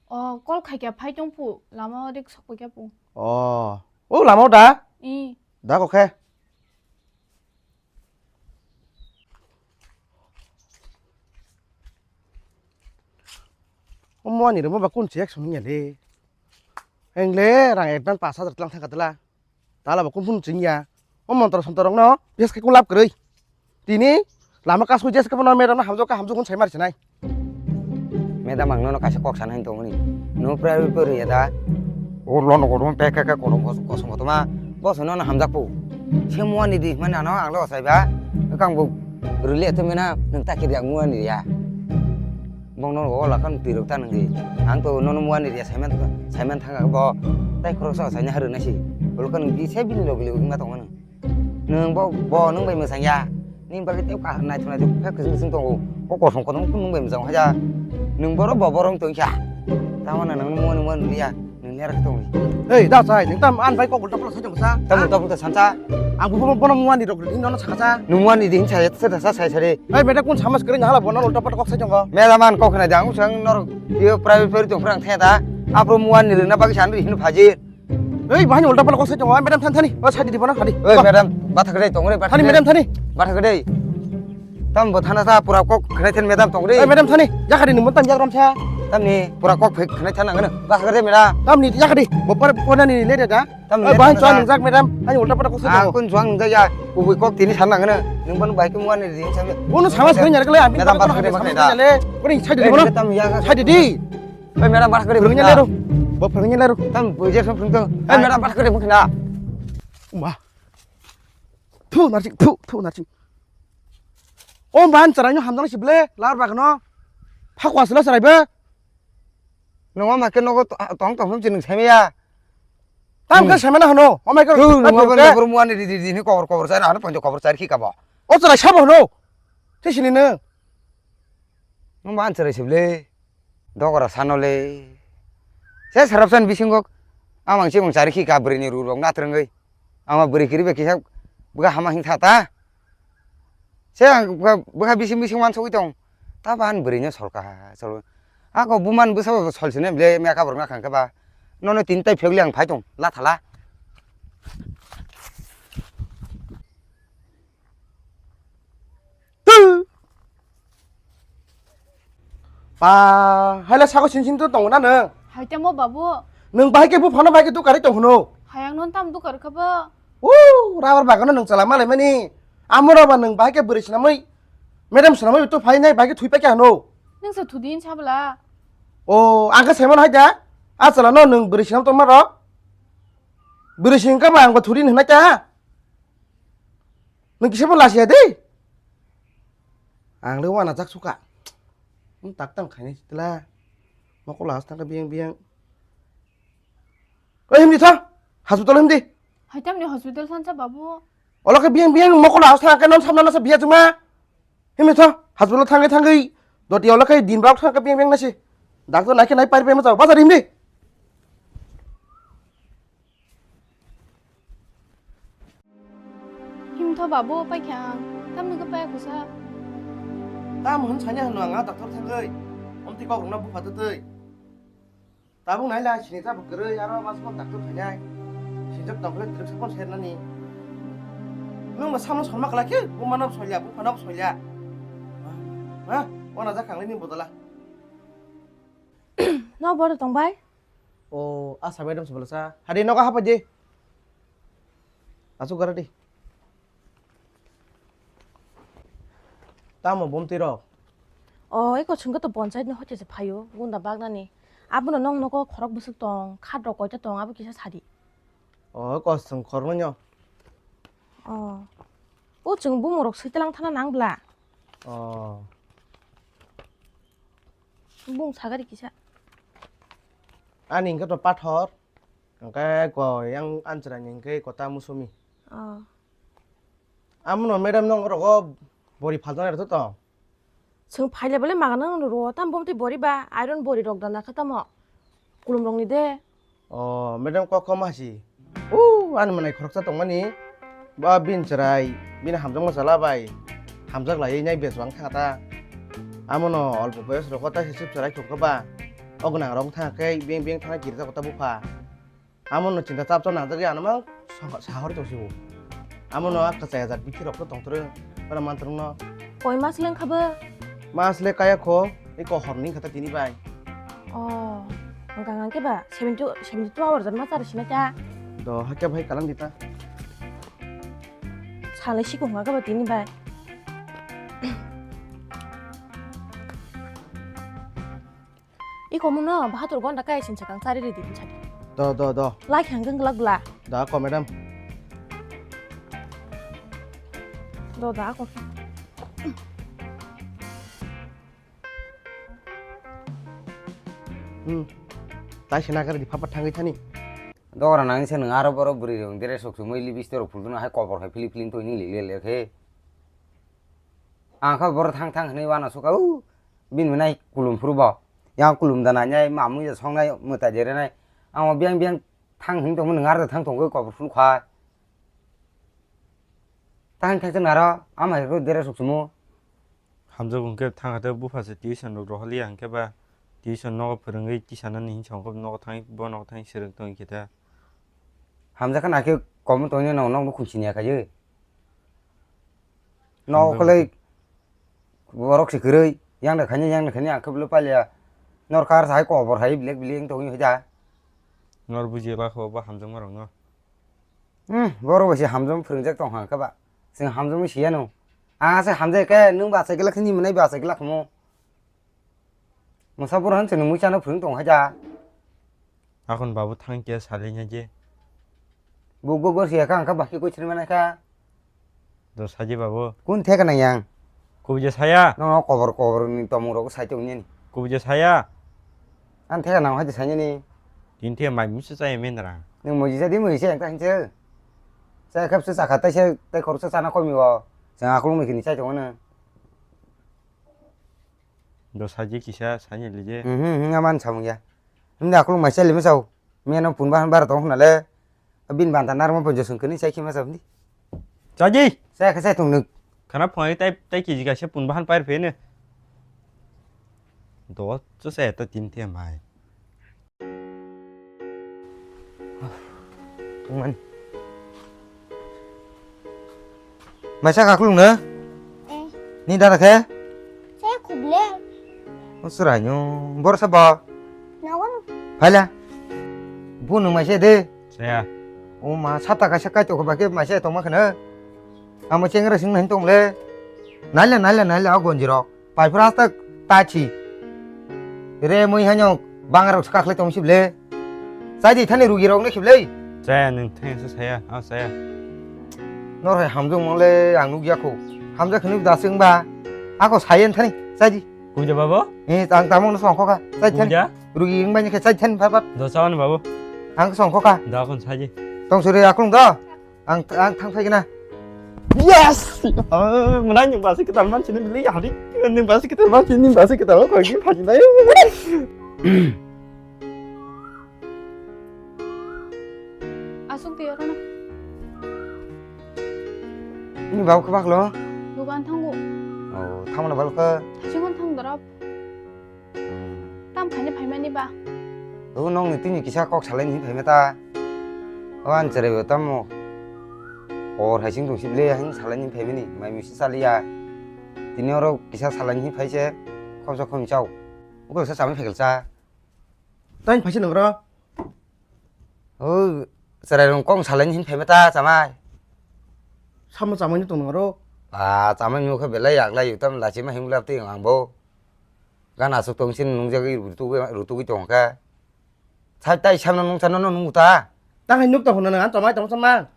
O, call khai kya phai tong pu, lama o rik sok kya pu. O, o lama o da? I. Da ko khe. O mo ani rwma ba kun chek song ya le. Engle rang advance pas hajar tlang thang ka tla. Tala bo kun phun ching ya. O montor sontor rok no bes khe kun lab kwrwi. Tini lama kasui jes khe bono madam no hamjak kha hamjak hwn sai mar sinai. Madam ang nono kaisa kok sana hin tongmani. No prai pori ya da. O lono kono pek kha kono kosong kosong toma. Boso nono hamjak po. Se muani di mane ano ang lo sai ba. Kang bo rili eto mena nang ta kiri ang muani ya. Bong nono o lakan pirok ta nang di. Ang to nono muani ya saiman saiman thanga bo. Tai khorok sa sai na haru nasi. Bolo kan di se bili lo bili ma tongmani. Nwng bo, bo nwng bai mwchang ya. Nini bagwi tei kaham naithok naithok khe kwchwng kwchwng tongo. O kosom kotom khe nwng bai mwchang haja. Nwng boro bo borok tong kha. Tamo na nwng muani muani ya. Nwng nera khe tongwi. Ei, da chai, nwng tam an bai kok ulta pula sai tong sa. Tam ulta pula san sa. Ang bo bono muani rok ri nono saka sa. Nwng muani din sa sa sa sai sare. Ei, beta kun samas kre nyahala bono ulta pula kok sai tongo. Mela man kok na jang usang nor. Yo private peri tong prang theda. Apro muani rina bagwi san ri hin phajir. Ei, bahani ulta pala kok sai tongo, madam than thani. O, sadi di bono, hadi. Oi, madam, batha kre tong re, batha. Thani, madam, thani. Batha kre. Tam bo thana sa pura kok kre then madam tong re. Ei, madam, thani. Jakha di nung tam jak ram sa. Tamni pura kok phek khnai thang nangano. Bas kare mera. Tamni yakadi. Bopar ponani le da. Tamni Oi, bahan le chuan da. Nungjak, madam. Ani ulta pata kok Ah, sujak. Kun chuan nungjak ya. Kubui kok tini san nangano. Nung ban bai kumani ring sa. Uno sama sekali nyar kale abi. Madam, bas kare, bas kare da. Kore sai di Eh, bono. Madam, ya, Sai di di. Oi, madam, bas kare. Phwrwngya lero. Bo phwrwngya lero. Tam bujia sa phwrwng tong. Oi, madam, bas kare mungkina. Uma. Thu narching, thu, thu narching. O man charai no hamdang si ble, lar bagano. Phakwa sila charai be. Nungma ma ke nogo to-, tong tong phum chinung saimaya. Tam ke Hmm. samana hano. O mai ke. Thu, nungma ba nogor muani di di di ni kobor kobor sai na hano ponjo kobor sai khi kabo. O charai sabo hano. Te sini nung. Nungma an charai sible. Dogora sanole. Se sarap san bisingo. Amang chimang chari khi ka bwrwi ni rurok na twrwngwi. Ama bwrwi kiri be kisa bwkha hama hing tha ta. Se ang bwkha, bwkha bising bising uansugwi tong. Ta ban bwrwi no solka, sol. Ako buman bwsa bo sol sine ble me ka borok na khang khe ba. Nono tin tai phegli ang phai tong, la thala. Pa, haila sako sin sin to tongo na nang? Hai tamo babu. Nang bahai ke buphano bahai ke dukari tong hwno? Hayang non tam dukar kha ba? Woo, rabar bagano nang chala malai mani. Amora ba nang bahai ke bwrwi sinamwi, madam sinamwi to phai nai bahai ke thui pa kya hwno? Nang sa thudi in sabla. O, ang khe saimano hai da. A chala no nang bwrwi sinam tong maro. Bwrwi sin ka ba ang ba thudi hwnna kya? Nung kisa bo lasiya de. Ang le wana jak suka. Hmm, tak tang khaini tila. Mokol has tang biyang biyang. Oi, himdi tho. Hospital himdi. Hai tamni hospital sansa babu. Olo ke biyang biyang mokol has tang ke non samna nasa biya juma. Himdi tho. Hospital thangai thangai. Doti olo ke din bak tang ke biyang biyang nasi. Doctor nai ke nai pari pe ma jao. Bazar himdi. Himtho babu, paikha ang. Tamni khe paya kusa? Tam hwn sanya hwnno ang, a doctor thangwi. Omtwi kok rwngno bupha twtwi. Tabuk naila sini tabuk kwrwi, aro mas kok doctor khainai. Sinjak tongkhle twrwk sakon sernani. Nwng ba samno sorma kala khe, bumano soilya, buphano soilya. Ha? Wana jak kangli ni bodola. No boro tong bai? O, asa madam se bwlasa. Hadi nogo hapai di. Asuk gara di. Tamo bomti rok? O, eko chwngkhe to ponchayat ni hoite se phaio, gunda bagnani. Abono nong nogo khorok bwswk tong, khat rok koita tong, abo kisa sadi. O, kosong khoroknwi no. O. O chwng bumung rok switelang thana nang bla. O. Bung sagari kisa. Ani hwnkhe to pathor, hwnkhe ko yang anchwrani hwnkhe kota musumi. Oh. Amono madam nong rogo bori phaltonai rwtwi tong. Chwng phaile bole magana nang ro tam bomtwi bori ba iron bori rok dana kha tamo. Kulum rokni de. O, madam, kok koma si. O, ani manai khoroksa tongmani. Ba bini chwrai, bini hamjakma chala bai hamjak laiwi nai bes bang thang ta. Amono olpo boyos rogo ta hisip chwrai thok ba. O gwnang rok thang khe beng beng thang girja kota bupha. Amono chinta chap chap nangjak ya ano mang sahor tong sibo. Amo no kachai ajak bithi rok to tongtwrwng, ora mantrwng no. Koi mas leng kha bo? Mas le kaya kho, eko hor ni kha ta tini bai. Oh, hwnkha hwnkhe ba seventy, seventy two hours ma chari sina ta? Do, hakhe bhai kalang di ta. Sale sikung hwnkha ba tini bai. Iko muno bahatur gonda kai sin sakang chari ridi bwsadi. Do, do, do. Lai khang geng glak bla. Da ko, madam. Do da ko. Hmm. Tai sina kar di papa thangwi thani. Dogora nang se nang aro boro bwrwi rong dere sok sumui libi store phultuna hai kobor hai philip philip to ning lele le khe. Ang kha boro thang thang hwnwi wana suka u. Bini nai kulum phuru bo. Yang kulum da nai nai, mamui da song nai, mwtai jere nai. Ang o biang biang thang hing tongmani ngar da thang tongwi kobor phuru kha. Thang thang naro, ama ro dere sok sumo. Hamjak hwnkhe thang hate bupha se tuition rok rohorliya hwnkhe ba tuition nogo phwrwngwi tisanani hinsa hwnkhe nogo thangwi bo nogo thangwi swrwng tongwi khe ta. Hamjak khe nakhe komo tongwi nang nokno khum siniya khayo. Nogo Hamjak khwlai hwnkhe. Borok se kwrwi, yang da khaini, yang da khaini, ang khe bwlwi paliya. Nor kar sai kobor hai bilek bilek wng tongwi hai da. Nor buji la kho ba hamjakma rok no. Hmm, boro bai se hamjakma phwrwngjak tong kha ba. Chwng hamjakma siya no. Ang se hamjak khe nwng ba sai glak ni mwnai ba sai glak mo. Mwsa boro han chwng mui chano phwrwng tong hai da. Akon babu thang khe salai nya je. Bo go go siya kha ang kha baki koi chiri mana kha. Do saji babu. Kun theka nang yang? Kubuje saya. No no kobor kobor ni tomung rok sai tong ni. Kubuje saya. An theka nang hai sai ni. Tin the mai musu sai men ra. Nung muji jadi muji se ang kha hinse. Sai khap se sakha tai se tai khor se sana komi wo. Sa akulung mi kini sai tong na. Do saji kisa sai ni lije. Mhm, mhm, aman samung ya. Himda akulung mai sai lima sau. Meno pun bahan bar tong na le. Bin banta narwkma ponjo song kani sai khima sabni. Chaji. Sai kha sai tong nuk. Khana phungai tai tai kiji kaisa pun bahan pair phene. Do cho sai ta tin te mai. Tongmani. Maisa kaklung na? Eh. Ni dada khe? Saya khuble. O surai nyo. Bor sa ba? Nawan. Phaila. Bu nung maisa de. Saya. O ma sata kaisa kai to ba khe maisa tongma khana. Amo chengra sing nan tong le. Naila naila naila o gonjiro. Pai phra tak tachi. Re mui hanyo bangarok swkakhlai tong sible. Chai di thani rugi rok ne khible. Chaya nung thani sa saya, ah saya. Nor hai hamjong mole ang nugya kho. Hamjak khini da sing ba. Ako sayen thani chai di. Kuja babo? Eh, ang tamo no songkho kha. Chai thani. Kuja? Rugi ing bani khe chai thani phat phat. Do chawan babo. Ang songkho kha. Da kon saji. Tong suri aklung do. Ang, ang thang phai gana. Yes! Ah, mwnai nwng basi kwtal mansi ni bili hari. Nwng basi kwtal mansi, nwng basi kwtal koi ki phaji nai. Asuk di oro na. Ini bau kebak lo. Dukan thango. Oh, thamna bal ke. Thasingon thang darap. Hmm. Tam khaina phaimani ba? O nokni tini kisa kok salaini hinwi phaima ta. O ani chwrai bo tamo hor hai sing tong sibli hinwi salaini hinwi phaimani, mai mui se chaliya. Tini oro kisa salaini hinwi phai se khopsa khopni chao. Uklo sa chamani phaikal cha. Tani phaisa nang ro? O chwrai rong kok salaini hinwi phaima ta chamai. Samo chamai tong nang ro? Ba chamai mukha belai yaklai yutam lachima himlap twi ang bo. Gan aswk tong sin nungjagwi rutugwi, rutugwi tong kha. Sai tai samno nung sano no nung ta. Tang hai nuk tong hwnna nang, ang tongmai tong samang.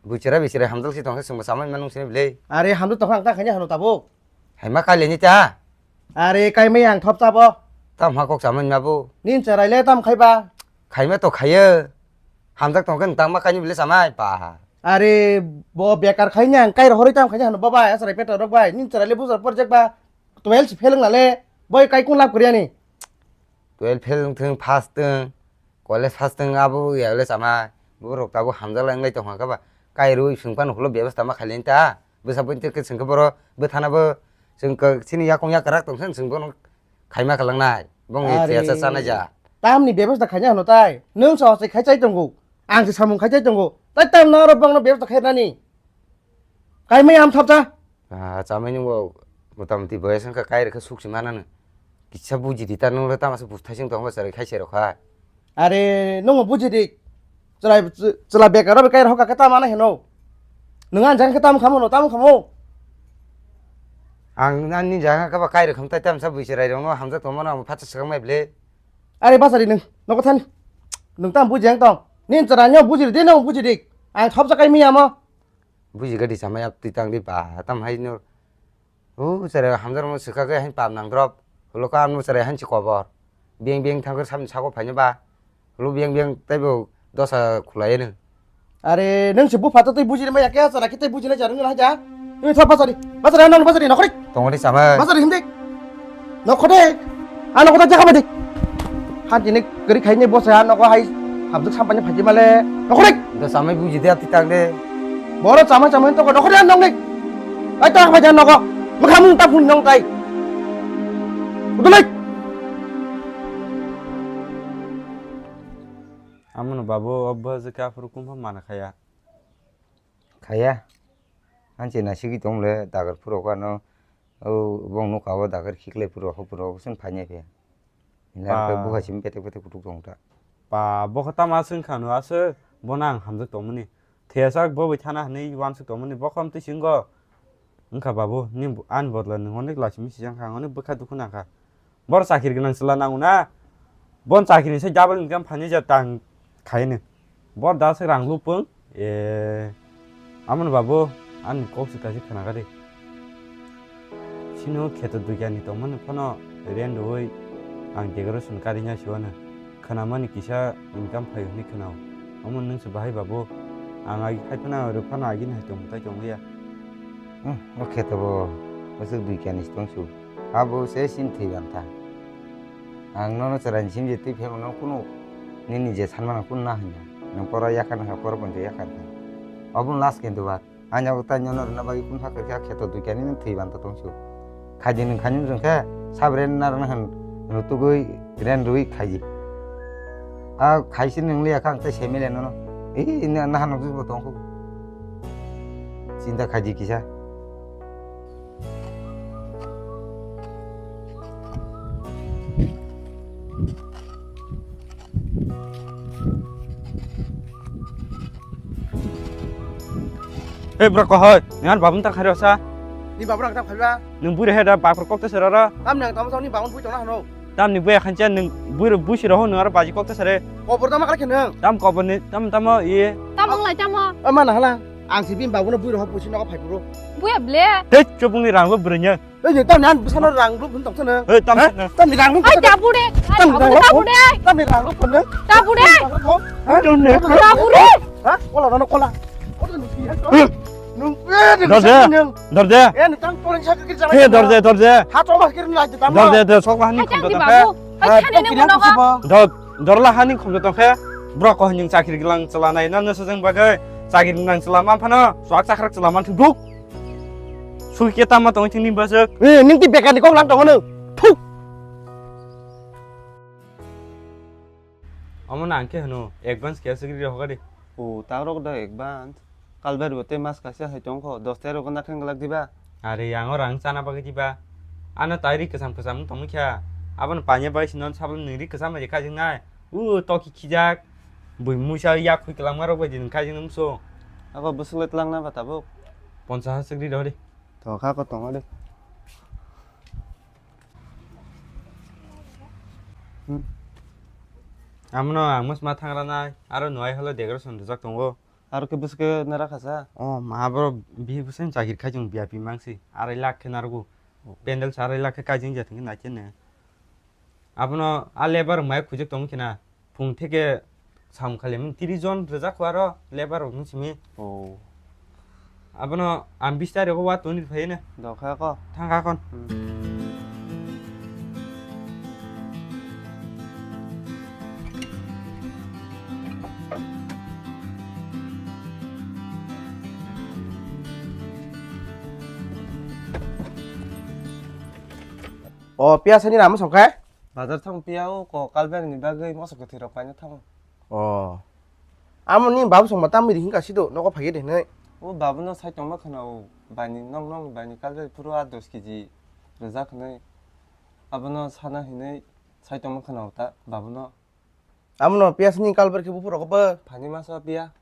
Buchira bichira hamjal si tong kha, chwngbo samai ma nung sini bwle. Are hamjal tong kha, ang tang khaini hano tabuk. Hai ma kaileni ta? Are kai mai ang thop tabo. Tam ha kok samai ma bu. Nin cherai le tam khai ba. Khai ma to khayo. Hamjak tong kha, tang ma kaini bwle samai pa. Are bo bekar khaini ang kai rohoroi tam khaini hano babai, asrai peto rok bai. Nin cherai le bujor project ba. Twelve fail wng nale. Boi kai kung lab kwriyani. Twelve fail wng thung, pass thung, college pass thung, abo ya le sama. Borok tabuk hamjak lai wng lai tong kha ba. Kai rwi swng phano ulo bebasta ma khailai ta. Bwsa bwtwi khe swng khe boro bwthana bo swng khe chini yakung yakrak tong khe swng bono khaima kwlangnai. Bong ye Are. Thiyasa chanai ja. Tamni bebasta khaina hano tai. Nwng sa se khai chai tongo. Ang se samung khai chai tongo. Tai tam na oro bongno bebasta khairnani. Kai mai am thapcha. Ah, chamai nungbo motamoti boyas wngkha, kai rwkhe suk se manano. Kisa buji di ta, nunglo tamo se bwthai sing tongma chwrai khai se rokha. Are, nungbo buji di. Chwrai, chwla bekar bai kai rokha khe tamo ano hino. Nwng ani jaga khe tamo khamu no, tamo khamu. Ang ani jaga khe ba kai rwkham tai tamsa bui chwrai rokno hamjak tongmano ang phatsa swkang mai ble. Are bachari nwng, nogo thani. Nwng tamo buji ang tong. Nin chwrai no buji di, nung buji di. Ang thopsa kai mi amo. Buji gadi samai ap twi tang di ba tam hai no. O chwrai hamjak mo swkha khe hain pap nang drop. Ulo ka ano chwrai hain si kobor. Beng beng thang khe samni sako phaino ba. Ulo beng beng taibo dosa khulai no. Are nwng se bupha to tei buji maya khe chwrai khe tei buji nai jar nwng haja. Nwng thap bachari. Bachari ano bachari nokhori. Tongori samai. Bachari himdi. Nokhode. Ano kota jaga badi. Hati ni gari khaini bo saya noko hai habduk sampani phaji male. Nokore. Do samai buji de ati tang de. Boro samai samai to nokore an nongni. Ai ta phaja noko. Makhamung ta phun nong tai. Udulai. Amono babu obbo je kaphuru kumha mana khaya. Khaya. Anche na sigi tong le dagar phuru kano. O bong nukha o dagar khiklai phuru ho phuru ho sen phanya phe. Hinai khe ba buha simi betek betek kutuk tong ta. Ba, bo khe tamo aswk wngkha no aswk, bono ang hamjak tongmani. Thwiyasak bo bai thana hinwi uansuk tongmani, bo khe amtwi singgo. Wngkha babu, nini bo-, ani bodol o nwng onek lachimi sijak kha, ang onek bwkha dukhu nangkha. Bor chakri gwnang chwla nango na? Bon chakri ni se double income phaini ja tang khaini. Bor da se rang lupung. E, amon babu, ani kok se kaisa khna gari. Sino kheto dugya ni tongmani phano rent rwi ang decoration kari nya siwano. Khna mani kisa income phaio hinwi khna o. Amon nwng se bahai babu, ang agi khai phano rw phano agi ni hai tong tai tong ya. Hmm, o kheto bo, bwswk dugya ni tong su. Abo se sin thwi bantha. Ang nono chwraini sim je twi phema no kunu nini je sanmano kunu na hwnna. Nwng pora yakarna ha, pora ponjo yakarna. Obo last kintu ba. Ang yago tai nono rwna bagwi kunu hakhe khe kheto dui kani nwng thwi banta tong su. Khaidi nwng khani nwng khe sabren na rwna hwn, nwng tugui ren rwi khaidi. A khaisi nwng liya kha ang tai semile nono. Ei na, na hano bo tong khu. Chinta khaidi kisa. Hei bro, kohoi, nang ani babun ta khairok sa? Ni babun ang ta khaiba? Nung bui rehe da, bapor kok ta serara? Tam nang tamo ni babun bui tongna hano. Tamni bui akhan cha nung bui ro bui siro ho nung aro baji kok ta sare. Kobor tamo kala khenang? Tam kobor ni, tam tamo iye. Tam ang lai tamo? Ama na hala. Ang si bin babuno bui rohor pusi nogo phai phuru. Buya ble. Tei chubungni rangbo bwrwino. Ei je tamni an bwsano rang ruk hun tong sana. Ei tam sana. Tamni rang ruk. Ai tabure. Tamni rang ruk. Tabure. Tamni rang ruk hun. Tabure. Tabure. Tabure. Ha? Kola rano kola. Dorje. Dorje. Eh ni tang toreng sa kiri jana. He dorje dorje. Ha to ma kiri na tam. Dorje dorje sok hani khom to. Ai chani ne mo nogo. Dor dorla hani khom to khe. Bro ko hanyung chakri glang chwla nai na no sojang bagai. Chakri glang chwla man phano. Swak chakrak chwla man thuk. Sui ke tama tong chini basuk. Eh, ning ti bekar ni kok lang tong no. Thuk. Omo na ang khe hwno, advance khe aswk ri rw hokari. O, ta rok da advance. Kalber bo te mas kaisa hai tong kho, dos ta rok na khang glak diba. Are, ang ora ang chana bagwi diba. Ano tairi kwcham kwcham tong kha. Abon panya bai sinon sabon niri kwcham bai kha jing nai. U toki khijak. Bui muisa yak khui kwlangma rok bai din khai jing nung so. Abo bwswk le twlang na ba tabuk? Ponchas hasik ri rw di. To kha ko tongo de. Hmm. Amno ang mosma thangra nai, aro nuai holo decoration rijak tongo. Aro ke bwswk nara khasa? O ma bro, bihi bwswk chakir khai jung biapi mangsi, arai lakh khe narwgo. Oh. Pendel sa arai lakh khe kai jing jathang khe nai khe ne. Abono a lebar rok mai khujak tong khina, phung theke sam khali mani tris jon rwjak kho aro lebar rok ni simi. Oh. Abono ang bis tarikh o wa toni phai ne. Dokha ko. Thang kha kon. Hmm. O, piyas ani ramo songkhe? Bazar thang piya o, ko kalbeng ni bagwi moso kwthwi rok paina thang. O. Amo ni babu songma tamwi ri hinka sido, nogo phaiye de hinwi. O babu no sai tongma khna o, bani nong nong bani kalbeng phuru a dos kg rwjak hinwi. Abono sana hinwi sai tongma khna o ta babu no. Amono piyas ni kalber khe buphuru rok bo. Phani masa piya.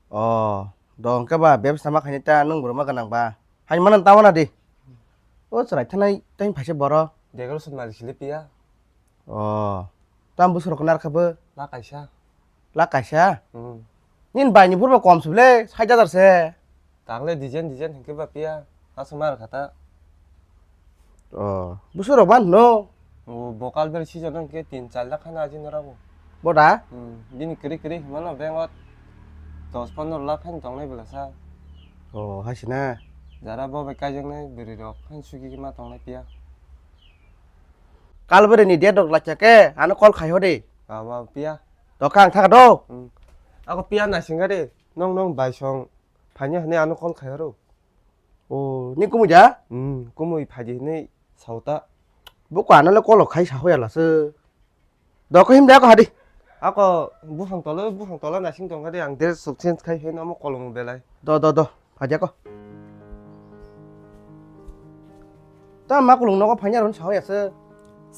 O, do hwnkhe ba bebsa ma khaini ta nwng bwrwma gwnang ba. Hai mano ta wana di. O chwrai thanai tei phaisa boro. Decoration malik sili piya. O, tam busurok nar kha bo. La kaisa. La kaisa? Hmm. Nin bai ni phuru ba kom sibole, sait hajar se. Tangle design design hinkhe ba piya, aswk mar kha ta. O, busurok ban no. O, bokal bel season hinkhe tin char lakh khana ajin rabo. Boda? Hmm, bini kwrwi kwrwi himano bank o dos pondro lakh khani tongnai bwlasa. O, haisina. Jara bo bai kaijaknai bwrwi rok khani sugi ma tongnai piya. Kalbwrwi ni date rok lakya khe ano call khai hodi. Aba piya. Dokha ang thaka do. Hmm. Ako piya naisingari nong nong bai song. Phanya hwnwi ano call khai horo. O, ni kumui ja? Hmm, kumui phaidi hwnwi sauta. Bo ko ano le call khai sa hoya laso. Doko him da ko hadi. Ako buphang tolo, buphang tolo naising tong hadi ang dress suk change khai hwnwi omo kolom belai. Do, do, do. Phaidi ako. Ta ma kulung nogo phanya ron sa hoya se.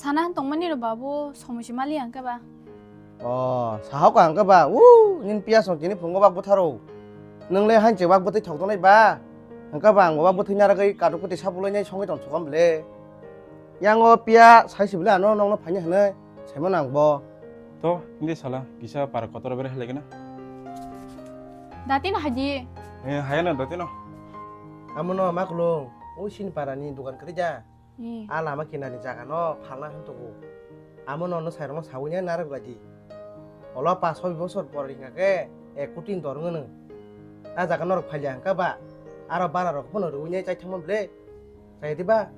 Sana han tongmani rw babu, somosi mali ang khe ba. O, sahok ang khe ba. U, nini piya song tini phungo bak bwtharo. Nwng le hanche bak bwthai thok tongnai ba. Ang khe ba ang bo bak bwthai naragwi katuk kwtwi sapulai nai songwi tong sukam bwle. Yang o piya sai si bwle ano nokno phaini hwnwi saimano ang bo. To, hindi sala, kisa para kotor bere halaigena. Datin haji. Eh, hayana datino. Amono maklung, o sini para ni dukan kwrwi ja. Hmm. A lama kinani jaga no phalna hwn tugo. Amo no no sairokno sawi nai narwk bai di. Olo pas soi bosor por hingka khe ek koti ni dor wngno. A jaga norok phailya hwnkha ba, aro bara rok phano rwui nai chai thangma ble. Chai di ba?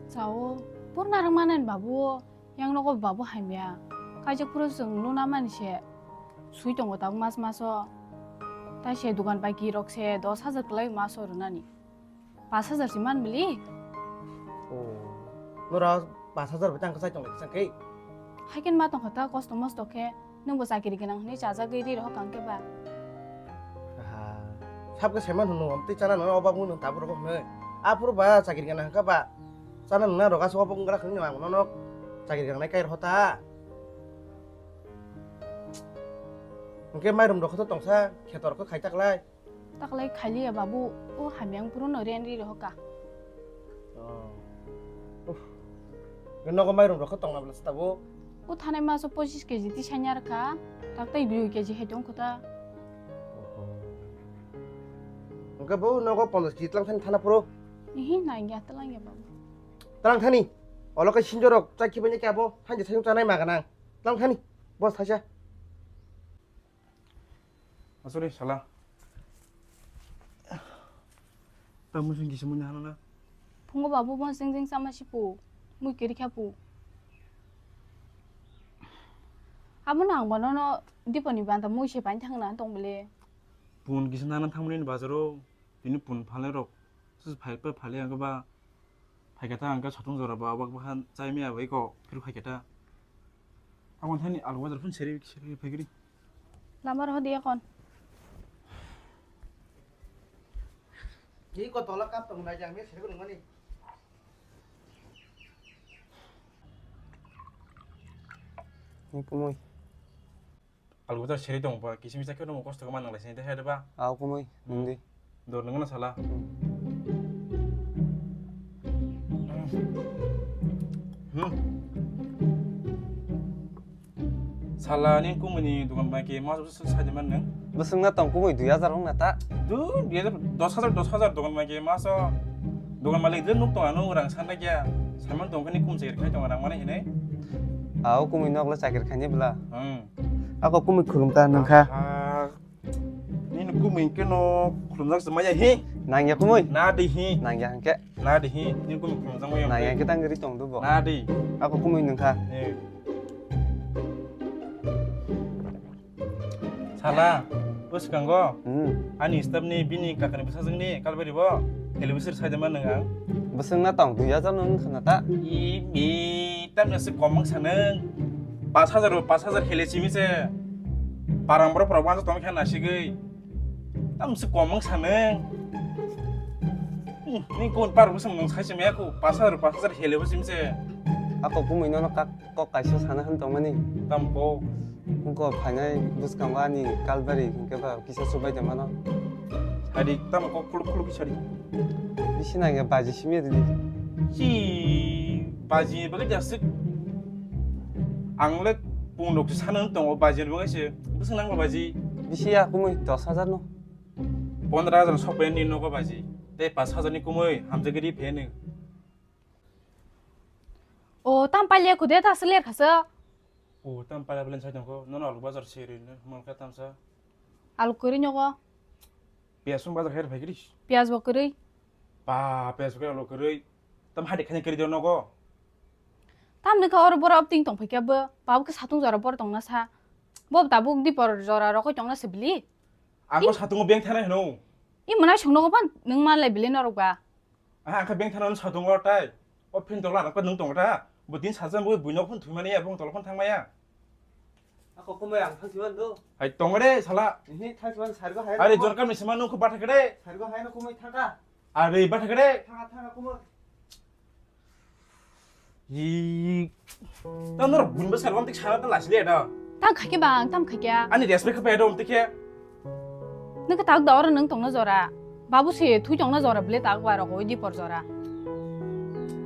Chao, por narwk manani babu, yang nogo babu hamya. Kaijak phuru chwng luna mani se. Sui tongo tabuk mas maso. Tai se dukan bai ki rok se dos hajar kwlai maso rwnani. Pas hajar si man bili? Oh. Nora pas hajar bai tang kwchai tong lai khe. Hai khe ma tong kha ta kosto mosto khe, nwng bo chakiri gwnang hwnwi chajagwi ri rohor kang khe ba. Aha. Sab khe seman hwnwi om twi chana nang obak mwnwi tabuk rogo hwnwi. Aphuru ba chakiri gwnang kha ba. Chana nang rok aswk obak wngkha hwnwi ang nono chakiri gwnang nai kai rohor ta. Hwnkhe mairum rok khe tongsa khetor khe khai ta klai. Taklai khailiya babu, o hamyang puro no ren ri rohor ka. Oh. Uff. Nogo mairum rok khe tongna bwla se tabuk? O thanai maso pochis keji tisanya rwkha, tak tai dui keji hai tong kho ta. Oho. Hwnkhe bo nogo ponchas keji tlang thani thana phuru? Ihi, nangya, twlangya babu. Tlang thani? Olo khe sinjorok chakhi bai khe abo, thansa thani chanai ma ganang. Tlang thani, bos thaisa. Asuri sala. Tamo sing kisa muni hano na. Phungo babu bon sing sing sama sipu. Mui kiri khapu. Amo nang bono no diponi banta mui se pain thang na tong bele. Pun kisa nana thangmani ni bazaro. Tini pun phale rok. Sus phai pa phale ang ba. Phaikha ta ang khe satung jora ba, abak bakha chai maya bai kok, phir phaikha ta. Aboni thani alu bazar phun seri, seri phaikri. Lama rohor di ekon. Hi ko tola kap tong nai jang me seri ko nungani. Ni kumui. Alu bazar seri tong ba, kisa misa khe no kosto khe manang lai sini de hai de ba. Au kumui, hmm. Nungdi. Dor nungna sala. Hmm. Sala ni kumui ni dukan bai ke mas bwswk sai de man nung. Bwswk na tong kumui dui hajar wng na ta. Du, dui hajar, dos hajar, dos hajar dukan bai ke mas o. Dukan malik de nuk tong ano rang san da kya. Saman tong kani kum se khai tong rang mane hine. Au kumui nok le chakir khani bla. Hmm. Ako kumui khulum ka nung kha. Aha. Nini kumui keno khulumjak se maya hi. Nangya kumui. Na di hi. Nangya hangke. Na di hi. Nini kumui khulumjak maya. Nangya hangke tang giri tong dubo. Na di. Ako kumui nung kha. Eh. Sala, bwskango. Hmm. Ani step ni bini kakani bwsajwk ni kalbari bo. Helibwswr sai de man nung ang. Bwswk na tong dui hajar nung khana ta. I bi. Tamni se kom wng sanung. Pas hajar ro pas hajar khele simi se. Parang borok rok wansa tong khe nasigwi. Tamni se kom wng sanung. Hmm, ni kon par bwswng nung sai se maya ko pas hajar ro pas hajar khele bo simi se. Ako kumui nono kak kok kaisa sana han tongmani. Tam ko. Ko phainai bwskango ani kalbari hwnkhe ba kisa chubai de mano. Sadi tam ko khuluk khuluk sadi. Bisi nangya baji simi ridi. Si baji bagwi jasik. Ang le pung rok sana tongo baji bagwi se. Bwswk nangma baji. Bisi ya kumui dos hajar no. Pondro hajar sokbai ni nogo baji. Tei pas hajar ni kumui hamjagiri phenu. O tam palia kude ta seler khasa. O tam palia belen sai tongko. Nono alu bazar seri no malka tamsa. Alu kuri nyogo. Pias sung bazar khair phai giri. Pias bo kuri. Pa pias kuri alu kuri. Tam hadi khani kuri do nogo. Tam ni kha oro bora opting tong phai kya bo. Babu khe satung jora bor tong na sa. Bo tabuk di por jora rokoi tong na se bili. Ako satungo beng thana hino. I mwnai sung nogo pan nung man lai bili norok ba. Aha, angkha beng thana satung o tai. O phin tokla rok pa nung tong ta. Bo din sajan bo buino phun thumani ya, bong tolok phun thangmaya. Ako kumui ang thang siman do. Hai tong re sala. Ini thang siman sariba hai. Are jon kam ni siman nung ko batha kede. Sariba hai no kumui thangka. Are batha kede. Thangka thangka kumui. Ji. Tamo norok buini bwskango amtwi sana ta lasile da. Tam khaikhe ba ang tam khaikhe. Ani respect khe paido amtwi khe. Nokha tak da oro nwng tongna jora. Babu se thui tongna jora bwle tak ba rok oi di por jora.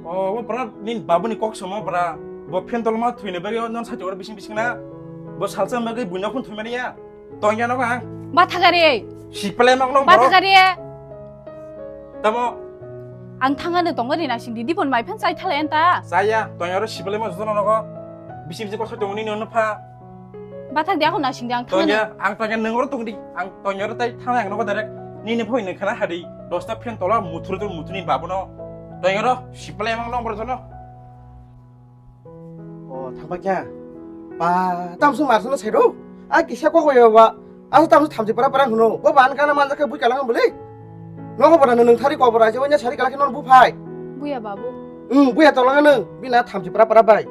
O, mo pora nini babuni kok somo pora. Bo phen tolma thuina bagwi non sati oro bising bising na. Bo salsa bagwi buino phun thuimani ya. Tongya nogo ang. Bathakari. Sipalai mak long borok. Bathakari. Tamo. Ang thangano tongo ri naising di dipon mai phan chai thala enta. Chaya, tongya ro sipalai mak jono nogo. Bisi bisi kosoi tongo nini ono pha. Bathak di ako naising di ang thangano. Tongya, ang tongya nang oro tongdi. Ang tongya ro tai thangna ang nogo direct. Nini phoi nang khana hadi. Dosta phen tola muthuru to muthuni babono. Tongya ro sipalai mak long borok jono. O, thangba kya? Ba, tamsung marsano sairo. A kisa kok ya ba. Asa tamsung thamchi para para hwno. Bo ban kana manja khe bui kalang bole. Nogo bora nung thari ko bora je wanya sari kala khe non bu phai. Buya babu. Hmm, buya tolanga nung. Bina thamchi para para bai.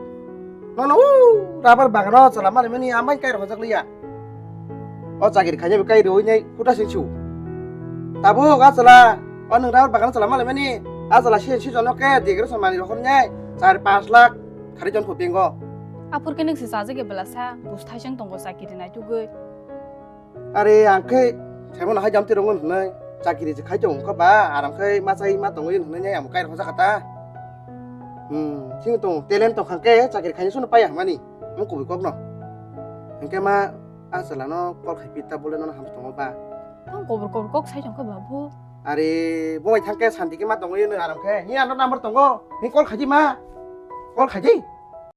Nono u rabar bagano chala mani mani amai kai rojak liya. O chakiri khainai bo kai roi nai khuta sing su. Tabuk a chala, o nwng rabar bagano chala malai mani. A chala si si jono khe decoration mani rohor nai char panch lakh khari jon pho bengo. Aphur khe nwng se chajak ya bwlasa, bus thaisang tongo chakiri nai tugwi. Are ang khe saimano hai jam tirong hwnwi chakiri je khai tongo kha ba, aram khe ma chai ma tongo hwnwi nai ang kai rojak kha ta. Hmm, thing tong talent tong kha khe chakiri khainai suno paiya mani. Mo kubui kokno. Hingke ma a chalano kol khai pita bole nono ham tongo ba. Tang kobor kobor kok sai tongkha babu. Are bo bai thangke santi ke ma tongo yeno aram khe. Ni ano number tongo. Ni kol khaji ma. Kol khaji.